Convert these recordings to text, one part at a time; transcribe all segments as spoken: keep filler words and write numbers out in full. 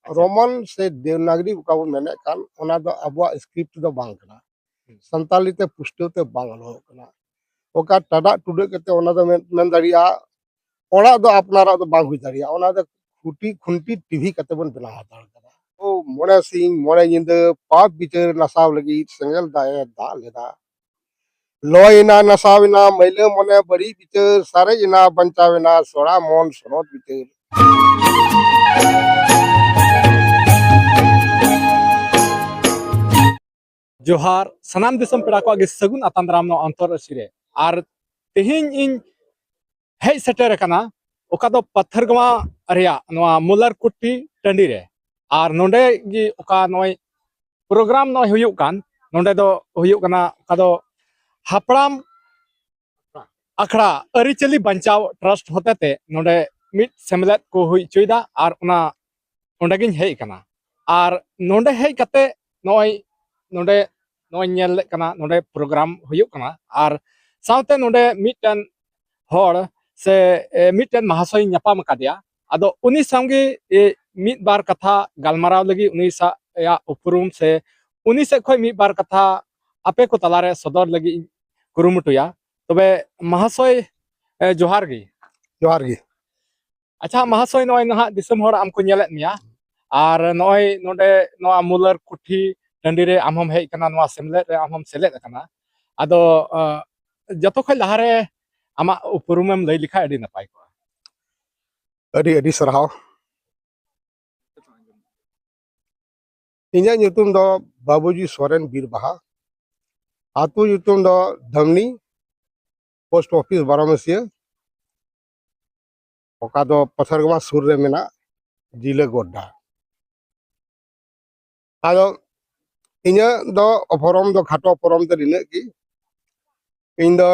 ᱟᱪᱪᱷᱟ᱾ ᱨᱳᱢᱟᱱ ᱥᱮ ᱫᱮᱵᱽᱱᱟᱜᱽᱨᱤ ᱚᱠᱟ ᱵᱚᱱ ᱢᱮᱱᱮᱫ ᱠᱟᱱ, ᱚᱱᱟ ᱫᱚ ᱟᱵᱚᱣᱟᱜ ᱥᱠᱨᱤᱯᱴ ᱫᱚ ᱵᱟᱝ ᱠᱟᱱᱟ᱾ ᱦᱩᱸ᱾ ᱥᱟᱱᱛᱟᱞᱤ ᱛᱮ ᱯᱩᱥᱴᱟᱹᱣ ᱛᱮ ᱵᱟᱝ ᱚᱞᱚᱜᱚᱜ ᱠᱟᱱᱟ᱾ ᱚᱠᱟ ᱴᱟᱰᱟᱜ ᱴᱩᱰᱟᱹᱜ ᱠᱟᱛᱮ ᱚᱱᱟ ᱫᱚ ᱢᱮᱱ, ᱢᱮᱱ ᱫᱟᱲᱮᱭᱟᱜᱼᱟ, ᱚᱲᱟᱜ ᱫᱚ ᱟᱯᱱᱟᱨᱟᱜ ᱫᱚ ᱵᱟᱝ ᱦᱩᱭ ᱫᱟᱲᱮᱭᱟᱜᱼᱟ᱾ ᱚᱱᱟ ᱫᱚ ᱠᱷᱩᱴᱤ ᱠᱷᱩᱱᱴᱤ ᱴᱤᱵᱷᱤ ᱠᱟᱛᱮ ᱵᱚᱱ ᱵᱮᱱᱟᱣ ᱦᱟᱛᱟᱲ ᱠᱟᱫᱟ᱾ ᱳ, ᱢᱚᱬᱮ ᱥᱤᱧ ᱢᱚᱬᱮ ᱧᱤᱫᱟᱹ ᱯᱟᱯ ᱵᱤᱪᱟᱹᱨ ᱱᱟᱥᱟᱣ ᱞᱟᱹᱜᱤᱫ ᱥᱮᱸᱜᱮᱞ ᱫᱟᱜ ᱮ ᱫᱟᱜ ᱞᱮᱫᱟ᱾ ᱞᱚᱭ ᱮᱱᱟ, ᱱᱟᱥᱟᱣ ᱮᱱᱟ, ᱢᱟᱹᱭᱞᱟᱹ ᱢᱚᱱᱮ ᱵᱟᱹᱲᱤᱡ ᱵᱤᱪᱟᱹᱨ, ᱥᱟᱨᱮᱡ ᱮᱱᱟ, ᱵᱟᱧᱪᱟᱣ ᱮᱱᱟ, ᱥᱚᱲᱟ ᱢᱚᱱ ᱥᱚᱱᱚᱛ ᱵᱤᱪᱟᱹᱨ᱾ ᱡᱚᱦᱟᱨ, ᱥᱟᱱᱟᱢ ᱫᱤᱥᱚᱢ ᱯᱮᱲᱟ ᱠᱚᱣᱟᱜ ᱜᱮ ᱥᱟᱹᱜᱩᱱ ᱟᱛᱟᱝ ᱫᱟᱨᱟᱢ ᱱᱚᱣᱟ ᱚᱱᱛᱚᱨ ᱟᱹᱨᱥᱤ ᱨᱮ᱾ ᱟᱨ ᱛᱮᱦᱮᱧ ᱤᱧ ᱦᱮᱡ ᱥᱮᱴᱮᱨ ᱟᱠᱟᱱᱟ ᱚᱠᱟ ᱫᱚ ᱯᱟᱛᱷᱟᱨᱜᱟᱶᱟ ᱨᱮᱭᱟᱜ ᱱᱚᱣᱟ ᱢᱩᱞᱟᱨᱠᱩᱴᱤ ᱴᱟᱺᱰᱤ ᱨᱮ᱾ ᱟᱨ ᱱᱚᱰᱮ ᱜᱮ ᱚᱠᱟ ᱱᱚᱜᱼᱚᱭ ᱯᱨᱳᱜᱨᱟᱢ ᱱᱚᱜᱼᱚᱭ ᱦᱩᱭᱩᱜ ᱠᱟᱱ, ᱱᱚᱰᱮ ᱫᱚ ᱦᱩᱭᱩᱜ ᱠᱟᱱᱟ ᱚᱠᱟ ᱫᱚ ᱦᱟᱯᱲᱟᱢ ᱟᱠᱷᱲᱟ ᱟᱹᱨᱤᱪᱟᱹᱞᱤ ᱵᱟᱧᱪᱟᱣ ᱴᱨᱟᱥᱴ ᱦᱚᱛᱮᱛᱮ ᱱᱚᱰᱮ ᱢᱤᱫ ᱥᱮᱢᱞᱮᱫ ᱠᱚ ᱦᱩᱭ ᱦᱚᱪᱚᱭᱮᱫᱟ᱾ ᱟᱨ ᱚᱱᱟ ᱚᱸᱰᱮ ᱜᱤᱧ ᱦᱮᱡ ᱟᱠᱟᱱᱟ᱾ ᱟᱨ ᱱᱚᱰᱮ ᱦᱮᱡ ᱠᱟᱛᱮ ᱱᱚᱜᱼᱚᱭ ᱱᱚᱰᱮ ᱱᱚᱜᱼᱚᱭ ᱧᱮᱞ ᱞᱮᱫ ᱠᱟᱱᱟ, ᱱᱚᱰᱮ ᱯᱨᱳᱜᱨᱟᱢ ᱦᱩᱭᱩᱜ ᱠᱟᱱᱟ᱾ ᱟᱨ ᱥᱟᱶᱛᱮ ᱱᱚᱰᱮ ᱢᱤᱫᱴᱮᱱ ᱦᱚᱲ ᱥᱮ, ᱮ, ᱢᱤᱫᱴᱮᱱ ᱢᱟᱦᱟᱥᱚᱭ ᱧᱟᱯᱟᱢ ᱟᱠᱟᱫᱮᱭᱟ᱾ ᱟᱫᱚ ᱩᱱᱤ ᱥᱟᱶᱜᱮ, ᱮ, ᱢᱤᱫ ᱵᱟᱨ ᱠᱟᱛᱷᱟ ᱜᱟᱞᱢᱟᱨᱟᱣ ᱞᱟᱹᱜᱤᱫ ᱩᱱᱤ ᱥᱟᱶ ᱟᱭᱟᱜ ᱩᱯᱨᱩᱢ ᱥᱮ ᱩᱱᱤ ᱥᱮᱫ ᱠᱷᱚᱱ ᱢᱤᱫ ᱵᱟᱨ ᱠᱟᱛᱷᱟ ᱟᱯᱮ ᱠᱚ ᱛᱟᱞᱟᱨᱮ ᱥᱚᱫᱚᱨ ᱞᱟᱹᱜᱤᱫ ᱤᱧ ᱠᱩᱨᱩᱢᱩᱴᱩᱭᱟ᱾ ᱛᱚᱵᱮ ᱢᱟᱦᱟᱥᱚᱭ, ᱮ, ᱡᱚᱦᱟᱨ ᱜᱮ᱾ ᱡᱚᱦᱟᱨ ᱜᱮ᱾ ᱟᱪᱪᱷᱟ ᱢᱟᱦᱟᱥᱚᱭ, ᱱᱚᱜᱼᱚᱭ ᱱᱟᱦᱟᱜ ᱫᱤᱥᱚᱢ ᱦᱚᱲ ᱟᱢ ᱠᱚ ᱧᱮᱞᱮᱫ ᱢᱮᱭᱟ, ᱟᱨ ᱱᱚᱜᱼᱚᱭ ᱱᱚᱰᱮ ᱱᱚᱣᱟ ᱢᱩᱞᱟᱨ ᱠᱩᱴᱷᱤ ᱴᱟᱺᱰᱤ ᱨᱮ ᱟᱢ ᱦᱚᱢ ᱦᱮᱡ ᱟᱠᱟᱱᱟ, ᱱᱚᱣᱟ ᱥᱮᱢᱞᱮᱫ ᱨᱮ ᱟᱢ ᱦᱚᱢ ᱥᱮᱞᱮᱫ ᱟᱠᱟᱱᱟ᱾ ᱟᱫᱚ, ᱟ, ᱡᱚᱛᱚ ᱠᱷᱚᱱ ᱞᱟᱦᱟᱨᱮ ᱟᱢᱟᱜ ᱩᱯᱨᱩᱢᱮᱢ ᱞᱟᱹᱭ ᱞᱮᱠᱷᱟᱱ ᱟᱹᱰᱤ ᱱᱟᱯᱟᱭ ᱠᱚᱜᱼᱟ᱾ ᱟᱹᱰᱤ ᱟᱹᱰᱤ ᱥᱟᱨᱦᱟᱣ᱾ ᱤᱧᱟᱹᱜ ᱧᱩᱛᱩᱢ ᱫᱚ ᱵᱟᱵᱩᱡᱤ ᱥᱚᱨᱮᱱ ᱵᱤᱨᱵᱟᱦᱟ᱾ ᱟᱹᱛᱩ ᱧᱩᱛᱩᱢ ᱫᱚ ᱫᱷᱟᱢᱱᱤ, ᱯᱳᱥᱴ ᱚᱯᱷᱤᱥ ᱵᱟᱨᱚᱢᱮᱥᱤᱭᱟᱹ, ᱚᱠᱟ ᱫᱚ ᱯᱟᱛᱷᱟᱨᱜᱟᱶᱟ ᱥᱩᱨ ᱨᱮ ᱢᱮᱱᱟᱜ ᱡᱤᱞᱟᱹ ᱜᱚᱰᱰᱟ᱾ ᱟᱫᱚ ᱤᱧᱟᱹᱜ ᱫᱚ ᱚᱯᱷᱚᱨᱚᱢ ᱫᱚ, ᱠᱷᱟᱴᱚ ᱚᱯᱷᱚᱨᱚᱢ ᱫᱚ ᱱᱤᱱᱟᱹᱜ ᱜᱮ᱾ ᱤᱧ ᱫᱚ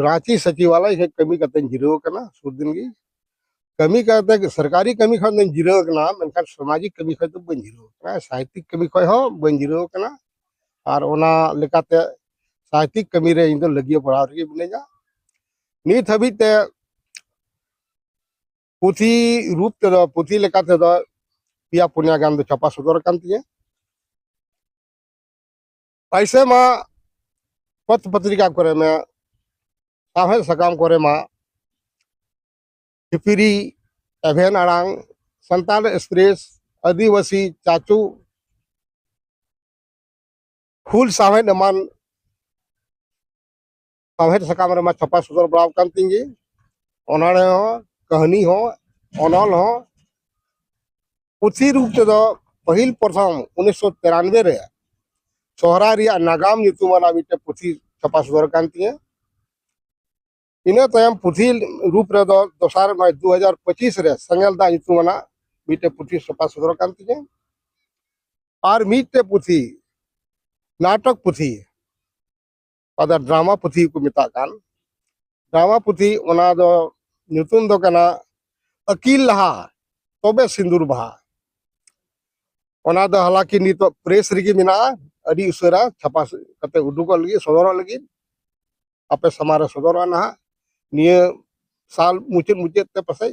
ᱨᱟᱸᱪᱤ ᱥᱚᱪᱤᱵᱟᱞᱚᱭ ᱠᱷᱚᱱ ᱠᱟᱹᱢᱤ ᱠᱟᱛᱮᱧ ᱡᱤᱨᱟᱹᱣ ᱟᱠᱟᱱᱟ ᱥᱩᱨ ᱫᱤᱱ ᱜᱮ᱾ ᱠᱟᱹᱢᱤ ᱠᱟᱛᱮ ᱥᱚᱨᱠᱟᱨᱤ ᱠᱟᱹᱢᱤ ᱠᱷᱚᱱ ᱫᱚᱧ ᱡᱤᱨᱟᱹᱣ ᱟᱠᱟᱱᱟ, ᱢᱮᱱᱠᱷᱟᱱ ᱥᱟᱢᱟᱡᱤᱠ ᱠᱟᱹᱢᱤ ᱠᱷᱚᱱ ᱫᱚ ᱵᱟᱹᱧ ᱡᱤᱨᱟᱹᱣ ᱟᱠᱟᱱᱟ, ᱥᱟᱦᱤᱛᱭᱤᱠ ᱠᱟᱹᱢᱤ ᱠᱷᱚᱱ ᱦᱚᱸ ᱵᱟᱹᱧ ᱡᱤᱨᱟᱹᱣ ᱟᱠᱟᱱᱟ᱾ ᱟᱨ ᱚᱱᱟ ᱞᱮᱠᱟᱛᱮ ᱥᱟᱦᱤᱛᱭᱤᱠ ᱠᱟᱹᱢᱤ ᱨᱮ ᱤᱧ ᱫᱚ ᱞᱟᱹᱜᱤᱭᱟᱹ ᱯᱟᱲᱟᱣ ᱨᱮᱜᱮ ᱢᱤᱱᱟᱹᱧᱟ᱾ ᱱᱤᱛ ᱦᱟᱹᱵᱤᱡ ᱛᱮ ᱯᱩᱛᱷᱤ ᱨᱩᱯ ᱛᱮᱫᱚ, ᱯᱩᱛᱷᱤ ᱞᱮᱠᱟ ᱛᱮᱫᱚ ᱯᱮᱭᱟ ᱯᱩᱱᱭᱟ ᱜᱟᱱ ᱫᱚ ᱪᱷᱟᱯᱟ ᱥᱚᱫᱚᱨ ᱟᱠᱟᱱ ᱛᱤᱧᱟᱹ᱾ ᱯᱟᱭᱥᱮ ᱢᱟ ᱯᱚᱛ ᱯᱚᱛᱨᱤᱠᱟ ᱠᱚᱨᱮ ᱢᱟ, ᱥᱟᱶᱦᱮᱫ ᱥᱟᱠᱟᱢ ᱠᱚᱨᱮ ᱢᱟ ᱦᱤᱯᱤᱨᱤ, ᱮᱵᱷᱮᱱ ᱟᱲᱟᱝ, ᱥᱟᱱᱛᱟᱲ ᱮᱠᱥᱯᱨᱮᱥ, ᱟᱹᱫᱤᱵᱟᱹᱥᱤ ᱪᱟᱪᱳ, ᱦᱩᱞ ᱥᱟᱶᱦᱮᱫ ᱮᱢᱟᱱ ᱥᱟᱶᱦᱮᱫ ᱥᱟᱠᱟᱢ ᱨᱮᱢᱟ ᱪᱷᱟᱯᱟ ᱥᱚᱫᱚᱨ ᱵᱟᱲᱟ ᱟᱠᱟᱱ ᱛᱤᱧ ᱜᱮ᱾ ᱚᱱᱚᱬᱦᱮ ᱦᱚᱸ, ᱠᱟᱹᱦᱱᱤ ᱦᱚᱸ, ᱚᱱᱚᱞ ᱦᱚᱸ᱾ ᱯᱩᱛᱷᱤ ᱨᱩᱯ ᱛᱮᱫᱚ ᱯᱟᱹᱦᱤᱞ ᱯᱨᱚᱛᱷᱚᱢ ᱩᱱᱤᱥᱥᱚ ᱛᱤᱨᱟᱱᱵᱮ ᱨᱮ ᱥᱚᱦᱨᱟᱭ ᱨᱮᱭᱟᱜ ᱱᱟᱜᱟᱢ ᱧᱩᱛᱩᱢ ᱟᱱᱟᱜ ᱢᱤᱫᱴᱮᱱ ᱯᱩᱛᱷᱤ ᱪᱷᱟᱯᱟ ᱥᱚᱫᱚᱨ ᱟᱠᱟᱱ ᱛᱤᱧᱟᱹ᱾ ᱤᱱᱟᱹ ᱛᱟᱭᱚᱢ ᱯᱩᱛᱷᱤ ᱨᱩᱯ ᱨᱮᱫᱚ ᱫᱚᱥᱟᱨ ᱱᱚᱜᱼᱚᱭ ᱫᱩ ᱦᱟᱡᱟᱨ ᱯᱚᱸᱪᱤᱥ ᱨᱮ ᱥᱮᱸᱜᱮᱞ ᱫᱟᱜ ᱧᱩᱛᱩᱢ ᱟᱱᱟᱜ ᱢᱤᱫᱴᱮᱱ ᱯᱩᱛᱷᱤ ᱪᱷᱟᱯᱟ ᱥᱚᱫᱚᱨ ᱟᱠᱟᱱ ᱛᱤᱧᱟᱹ᱾ ᱟᱨ ᱢᱤᱫᱴᱮᱡ ᱯᱩᱛᱷᱤ, ᱱᱟᱴᱚᱠ ᱯᱩᱛᱷᱤ, ᱚᱠᱟ ᱫᱚ ᱰᱨᱟᱢᱟ ᱯᱩᱛᱷᱤ ᱠᱚ ᱢᱮᱛᱟᱜ ᱠᱟᱱ, ᱰᱨᱟᱢᱟ ᱯᱩᱛᱷᱤ, ᱚᱱᱟ ᱫᱚ ᱧᱩᱛᱩᱢ ᱫᱚ ᱠᱟᱱᱟ ᱟᱹᱠᱤᱞ ᱞᱟᱦᱟ ᱛᱚᱵᱮ ᱥᱤᱸᱫᱩᱨ ᱵᱟᱦᱟ᱾ ᱚᱱᱟ ᱫᱚ ᱦᱟᱞᱟᱠᱤ ᱱᱤᱛᱚᱜ ᱯᱨᱮᱥ ᱨᱮᱜᱮ ᱢᱮᱱᱟᱜᱼᱟ, ᱟᱹᱰᱤ ᱩᱥᱟᱹᱨᱟ ᱪᱷᱟᱯᱟ ᱠᱟᱛᱮ ᱩᱰᱩᱠᱚᱜ ᱞᱟᱹᱜᱤᱫ, ᱥᱚᱫᱚᱨᱚᱜ ᱞᱟᱹᱜᱤᱫ, ᱟᱯᱮ ᱥᱟᱢᱟᱝ ᱨᱮ ᱥᱚᱫᱚᱨᱚᱜᱼᱟ ᱱᱟᱦᱟᱜ᱾ ᱱᱤᱭᱟᱹ ᱥᱟᱞ ᱢᱩᱪᱟᱹᱫ ᱢᱩᱪᱟᱹᱫ ᱛᱮ ᱯᱟᱥᱮᱡ᱾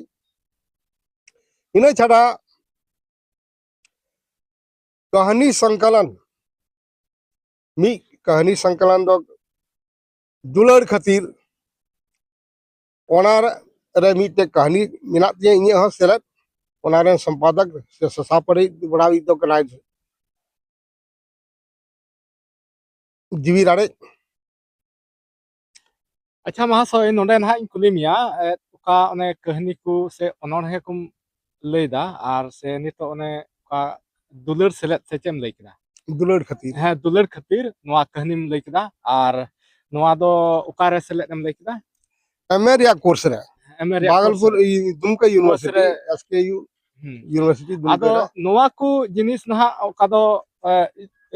ᱤᱱᱟᱹ ᱪᱷᱟᱰᱟ ᱠᱟᱹᱦᱱᱤ ᱥᱚᱝᱠᱚᱞᱚᱱ, ᱢᱤᱫ ᱠᱟᱹᱦᱱᱤ ᱥᱚᱝᱠᱚᱞᱚᱱ ᱫᱚ ᱫᱩᱞᱟᱹᱲ ᱠᱷᱟᱹᱛᱤᱨ, ᱚᱱᱟ ᱨᱮ ᱢᱤᱫᱴᱮᱡ ᱠᱟᱹᱦᱱᱤ ᱢᱮᱱᱟᱜ ᱛᱤᱧᱟᱹ ᱤᱧᱟᱹᱜ ᱦᱚᱸ ᱥᱮᱞᱮᱫ, ᱚᱱᱟ ᱨᱮᱱ ᱥᱚᱢᱯᱟᱫᱚᱠ ᱥᱮ ᱥᱟᱥᱟᱯᱟᱹᱲᱤ ᱵᱟᱲᱟᱣᱤᱡ ᱫᱚ ᱠᱟᱱᱟᱭ ᱡᱤᱣᱤ ᱨᱟᱲᱮᱡ᱾ ᱟᱪᱪᱷᱟ ᱢᱟᱦᱟᱥᱚᱭ, ᱱᱚᱰᱮ ᱱᱟᱦᱟᱜ ᱤᱧ ᱠᱩᱞᱤ ᱢᱮᱭᱟ, ᱮ, ᱚᱠᱟ ᱚᱱᱮ ᱠᱟᱹᱦᱱᱤ ᱠᱚ ᱥᱮ ᱚᱱᱚᱬᱦᱮ ᱠᱚᱢ ᱞᱟᱹᱭᱫᱟ, ᱟᱨ ᱥᱮ ᱱᱤᱛᱚᱜ ᱚᱱᱮ ᱚᱠᱟ ᱫᱩᱞᱟᱹᱲ ᱥᱮᱞᱮᱫ ᱥᱮ ᱪᱮᱫ ᱮᱢ ᱞᱟᱹᱭ ᱠᱮᱫᱟ? ᱫᱩᱞᱟᱹᱲ ᱠᱷᱟᱹᱛᱤᱨ᱾ ᱦᱮᱸ, ᱫᱩᱞᱟᱹᱲ ᱠᱷᱟᱹᱛᱤᱨ ᱱᱚᱣᱟ ᱠᱟᱹᱦᱱᱤᱢ ᱞᱟᱹᱭ ᱠᱮᱫᱟ, ᱟᱨ ᱱᱚᱣᱟ ᱫᱚ ᱚᱠᱟᱨᱮ ᱥᱮᱞᱮᱫ ᱮᱢ ᱞᱟᱹᱭ ᱠᱮᱫᱟ? ᱮᱢ ᱮ ᱨᱮᱭᱟᱜ ᱠᱳᱨᱥ ᱨᱮ᱾ ᱮᱢ ᱮ ᱨᱮᱭᱟᱜ ᱵᱟᱜᱚᱞᱯᱩᱨ ᱠᱳᱨᱥ ᱨᱮ᱾ ᱤ-, ᱫᱩᱢᱠᱟ ᱠᱳᱨᱥ ᱤᱭᱩᱱᱤᱵᱷᱟᱨᱥᱤᱴᱤ, ᱨᱮ᱾ ᱮᱥ ᱠᱮ ᱭᱩ ᱦᱩᱸ᱾ ᱤᱭᱩᱱᱤᱵᱷᱟᱨᱥᱤᱴᱤ ᱫᱩᱢᱠᱟ ᱟᱫᱚ ᱨᱮ᱾ ᱱᱚᱣᱟ ᱠᱚ ᱡᱤᱱᱤᱥ ᱱᱟᱦᱟᱜ ᱚᱠᱟ ᱫᱚ, ᱮ,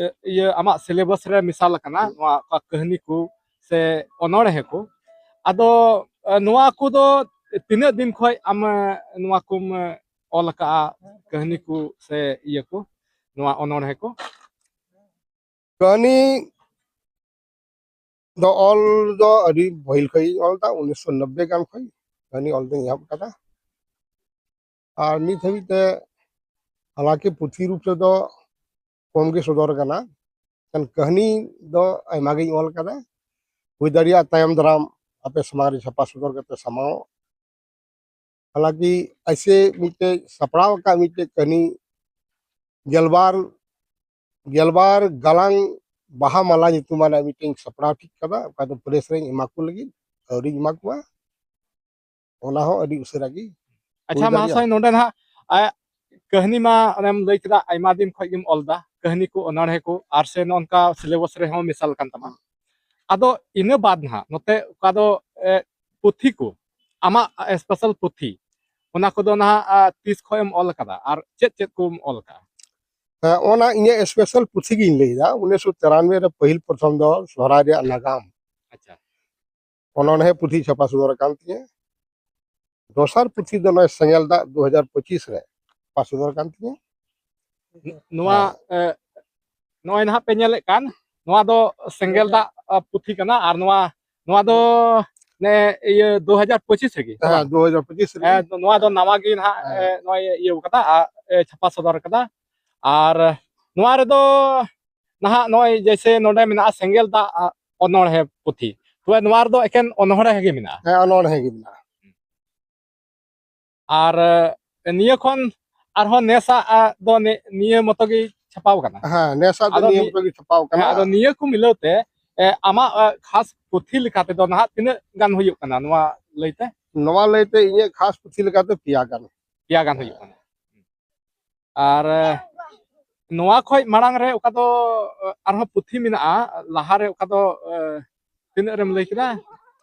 ᱮ, ᱤᱭᱟᱹ ᱟᱢᱟᱜ ᱥᱤᱞᱮᱵᱟᱥ ᱨᱮ ᱢᱮᱥᱟᱞ ᱟᱠᱟᱱᱟ, ᱦᱩᱸ᱾ ᱱᱚᱣᱟ ᱚᱠᱟ ᱠᱟᱹᱦᱱᱤ ᱠᱚ ᱥᱮ ᱚᱱᱚᱬᱦᱮ ᱠᱚ, ᱟᱫᱚ, ᱮ, ᱱᱚᱣᱟ ᱠᱚᱫᱚ ᱛᱤᱱᱟᱹᱜ ᱫᱤᱱ ᱠᱷᱚᱡ ᱟᱢ, ᱮ, ᱱᱚᱣᱟ ᱠᱚᱢ, ᱮ, ᱚᱞ ᱟᱠᱟᱜᱼᱟ, ᱠᱟᱹᱦᱱᱤ ᱠᱚ ᱥᱮ ᱤᱭᱟᱹ ᱠᱚ, ᱱᱚᱣᱟ ᱚᱱᱚᱬᱦᱮ ᱠᱚ? ᱠᱟᱹᱦᱱᱤ ᱫᱚ ᱚᱞ ᱫᱚ ᱟᱹᱰᱤ ᱯᱟᱹᱦᱤᱞ ᱠᱷᱚᱡ ᱤᱧ ᱚᱞ ᱮᱫᱟ, ᱩᱱᱤᱥᱥᱚ ᱱᱚᱵᱵᱳᱭ ᱜᱟᱱ ᱠᱷᱚᱡ ᱠᱟᱹᱦᱱᱤ ᱚᱞ ᱫᱚᱧ ᱮᱦᱚᱵ ᱟᱠᱟᱫᱟ᱾ ᱟᱨ ᱱᱤᱛ ᱦᱟᱹᱵᱤᱡ ᱛᱮ ᱦᱟᱞᱟᱝᱠᱤ ᱯᱩᱛᱷᱤ ᱨᱩᱯ ᱨᱮᱫᱚ ᱠᱚᱢ ᱜᱮ ᱥᱚᱫᱚᱨ ᱟᱠᱟᱱᱟ, ᱠᱟᱱ ᱠᱟᱹᱦᱱᱤ ᱫᱚ ᱟᱭᱢᱟ ᱜᱤᱧ ᱚᱞ ᱠᱟᱫᱟ᱾ ᱦᱩᱭ ᱫᱟᱲᱮᱭᱟᱜᱼᱟ ᱛᱟᱭᱚᱢ ᱫᱟᱨᱟᱢ ᱟᱯᱮ ᱥᱟᱢᱟᱝ ᱨᱮ ᱪᱷᱟᱯᱟ ᱥᱚᱫᱚᱨ ᱠᱟᱛᱮ ᱥᱟᱢᱟᱝ᱾ ᱦᱟᱞᱟᱝᱠᱤ ᱟᱭᱥᱮ ᱢᱤᱫᱴᱮᱡ ᱥᱟᱯᱲᱟᱣ ᱟᱠᱟᱫ ᱢᱤᱫᱴᱮᱡ ᱠᱟᱹᱦᱱᱤ ᱜᱮᱞᱵᱟᱨ ᱜᱮᱞᱵᱟᱨ ᱜᱟᱞᱟᱝ ᱵᱟᱦᱟ ᱢᱟᱞᱟ ᱧᱩᱛᱩᱢᱟᱱᱟᱜ ᱢᱤᱫᱴᱮᱱ ᱥᱟᱯᱲᱟᱣ ᱴᱷᱤᱠ ᱠᱟᱫᱟ, ᱚᱠᱟ ᱫᱚ ᱯᱨᱮᱥ ᱨᱮᱧ ᱮᱢᱟ ᱠᱚ ᱞᱟᱹᱜᱤᱫ ᱟᱹᱣᱨᱤᱧ ᱮᱢᱟ ᱠᱚᱣᱟ᱾ ᱚᱱᱟ ᱦᱚᱸ ᱟᱹᱰᱤ ᱩᱥᱟᱹᱨᱟ ᱜᱮ ᱟᱪᱪᱷᱟ ᱦᱩᱭ ᱫᱟᱲᱮᱭᱟᱜᱼᱟ᱾ ᱢᱟᱦᱟᱥᱚᱭ, ᱱᱚᱰᱮ ᱱᱟᱦᱟᱜ ᱟ, ᱠᱟᱹᱦᱱᱤ ᱢᱟ ᱚᱱᱮᱢ ᱞᱟᱹᱭ ᱠᱮᱫᱟ, ᱟᱭᱢᱟ ᱫᱤᱱ ᱠᱷᱚᱱ ᱜᱮᱢ ᱚᱞ ᱫᱟ ᱠᱟᱹᱦᱱᱤ ᱠᱚ, ᱚᱱᱚᱬᱦᱮ ᱠᱚ, ᱟᱨ ᱥᱮ ᱱᱚᱝᱠᱟ ᱥᱤᱞᱮᱵᱟᱥ ᱨᱮᱦᱚᱸ ᱢᱮᱥᱟᱞ ᱠᱟᱱ ᱛᱟᱢᱟ᱾ ᱟᱫᱚ ᱤᱱᱟᱹ ᱵᱟᱫ ᱱᱟᱦᱟᱜ ᱱᱚᱛᱮ ᱚᱠᱟ ᱫᱚ ᱮ, ᱯᱩᱛᱷᱤ ᱠᱚ, ᱟᱢᱟᱜ ᱥᱯᱮᱥᱟᱞ ᱯᱩᱛᱷᱤ, ᱚᱱᱟ ᱠᱚᱫᱚ ᱱᱟᱦᱟᱜ ᱟ, ᱛᱤᱥ ᱠᱷᱚᱱ ᱮᱢ ᱚᱞ ᱟᱠᱟᱫᱟ ᱟᱨ ᱪᱮᱫ ᱪᱮᱫ ᱠᱚᱢ ᱚᱞ ᱟᱠᱟᱫᱟ? ᱦᱮᱸ, ᱚᱱᱟ ᱤᱧᱟᱹᱜ ᱥᱯᱮᱥᱟᱞ ᱯᱩᱛᱷᱤ ᱜᱤᱧ ᱞᱟᱹᱭᱫᱟ᱾ ᱩᱱᱤᱥᱥᱚ ᱛᱤᱨᱟᱱᱵᱮ ᱨᱮ ᱯᱟᱹᱦᱤᱞ ᱯᱨᱚᱛᱷᱚᱢ ᱫᱚ ᱥᱚᱦᱨᱟᱭ ᱨᱮᱭᱟᱜ ᱱᱟᱜᱟᱢ ᱟᱪᱪᱷᱟ᱾ ᱚᱱᱚᱬᱦᱮ ᱯᱩᱛᱷᱤ ᱪᱷᱟᱯᱟ ᱥᱚᱫᱚᱨ ᱟᱠᱟᱱ ᱛᱤᱧᱟᱹ᱾ ᱫᱚᱥᱟᱨ ᱯᱩᱛᱷᱤ ᱫᱚ ᱱᱚᱜᱼᱚᱭ ᱥᱮᱸᱜᱮᱞ ᱫᱟᱜ ᱫᱩ ᱦᱟᱡᱟᱨ ᱯᱚᱸᱪᱤᱥ ᱨᱮ ᱪᱷᱟᱯᱟ ᱥᱚᱫᱚᱨ ᱟᱠᱟᱱ ᱛᱤᱧᱟᱹ᱾ ᱱᱚᱣᱟ ᱮ, ᱱᱚᱜᱼᱚᱭ ᱱᱟᱦᱟᱜ ᱯᱮ ᱧᱮᱞᱮᱫ ᱠᱟᱱ, ᱱᱚᱣᱟ ᱫᱚ ᱥᱮᱸᱜᱮᱞ ᱫᱟᱜ ᱟ, ᱯᱩᱛᱷᱤ ᱠᱟᱱᱟ, ᱟᱨ ᱱᱚᱣᱟ ᱱᱚᱣᱟ ᱫᱚ ᱱᱮ ᱤᱭᱟᱹ ᱫᱩ ᱦᱟᱡᱟᱨ ᱯᱚᱸᱪᱤᱥ ᱨᱮᱜᱮ, ᱦᱮᱸ ᱦᱮᱸ, ᱵᱟᱝ? ᱫᱩ ᱦᱟᱡᱟᱨ ᱯᱚᱸᱪᱤᱥ ᱨᱮ᱾ ᱦᱮᱸ, ᱱᱚᱣᱟ ᱫᱚ ᱱᱟᱣᱟ ᱜᱮ ᱱᱟᱦᱟᱜ ᱮ, ᱱᱚᱜᱼᱚᱭ ᱤᱭᱟᱹ ᱠᱟᱫᱟ, ᱟ, ᱮ, ᱪᱷᱟᱯᱟ ᱥᱚᱫᱚᱨ ᱠᱟᱫᱟ᱾ ᱟᱨ ᱱᱚᱣᱟ ᱨᱮᱫᱚ ᱱᱟᱦᱟᱜ ᱱᱚᱜᱼᱚᱭ ᱡᱮᱭᱥᱮ ᱱᱚᱰᱮ ᱢᱮᱱᱟᱜᱼᱟ ᱥᱮᱸᱜᱮᱞ ᱫᱟᱜ ᱟ, ᱚᱱᱚᱬᱦᱮ ᱯᱩᱛᱷᱤ, ᱛᱚᱵᱮ ᱱᱚᱣᱟ ᱨᱮᱫᱚ ᱮᱠᱮᱱ ᱚᱱᱚᱬᱦᱮ ᱜᱮ ᱢᱮᱱᱟᱜᱼᱟ᱾ ᱦᱮᱸ, ᱚᱱᱚᱬᱦᱮ ᱜᱮ ᱢᱮᱱᱟᱜᱼᱟ᱾ ᱟᱨ ᱮ, ᱱᱤᱭᱟᱹ ᱠᱷᱚᱱ ᱟᱨᱦᱚᱸ ᱱᱮᱥᱟᱜ ᱟ, ᱫᱚ ᱱᱤ- ᱱᱤᱭᱟᱹ ᱢᱚᱛᱚ ᱜᱮ ᱪᱷᱟᱯᱟᱣ ᱠᱟᱱᱟ᱾ ᱦᱮᱸ, ᱱᱮᱥᱟᱜ ᱫᱚ ᱟᱫᱚ ᱱᱤᱭᱟᱹ ᱱᱤ- ᱢᱚᱛᱚ ᱜᱮ ᱪᱷᱟᱯᱟᱣ ᱠᱟᱱᱟ᱾ ᱦᱮᱸ, ᱟᱫᱚ ᱱᱤᱭᱟᱹ ᱠᱚ ᱢᱤᱞᱟᱹᱣ ᱛᱮ ᱮ, ᱟᱢᱟᱜ ᱮ, ᱠᱷᱟᱥ ᱯᱩᱛᱷᱤ ᱞᱮᱠᱟ ᱛᱮᱫᱚ ᱱᱟᱦᱟᱜ ᱛᱤᱱᱟᱹᱜ ᱜᱟᱱ ᱦᱩᱭᱩᱜ ᱠᱟᱱᱟ ᱱᱚᱣᱟ ᱞᱟᱹᱭᱛᱮ? ᱱᱚᱣᱟ ᱞᱟᱹᱭᱛᱮ ᱤᱧᱟᱹᱜ ᱠᱷᱟᱥ ᱯᱩᱛᱷᱤ ᱞᱮᱠᱟᱛᱮ ᱯᱮᱭᱟ ᱜᱟᱱ᱾ ᱯᱮᱭᱟ ᱜᱟᱱ ᱦᱩᱭᱩᱜ ᱠᱟᱱᱟ᱾ ᱟᱨ ᱮ, ᱱᱚᱣᱟ ᱠᱷᱚᱡ ᱢᱟᱲᱟᱝ ᱨᱮ ᱚᱠᱟ ᱫᱚ ᱮ, ᱟᱨᱦᱚᱸ ᱯᱩᱛᱷᱤ ᱢᱮᱱᱟᱜᱼᱟ, ᱞᱟᱦᱟᱨᱮ ᱚᱠᱟ ᱫᱚ ᱮ, ᱛᱤᱱᱟᱹᱜ ᱨᱮᱢ ᱞᱟᱹᱭ ᱠᱮᱫᱟ?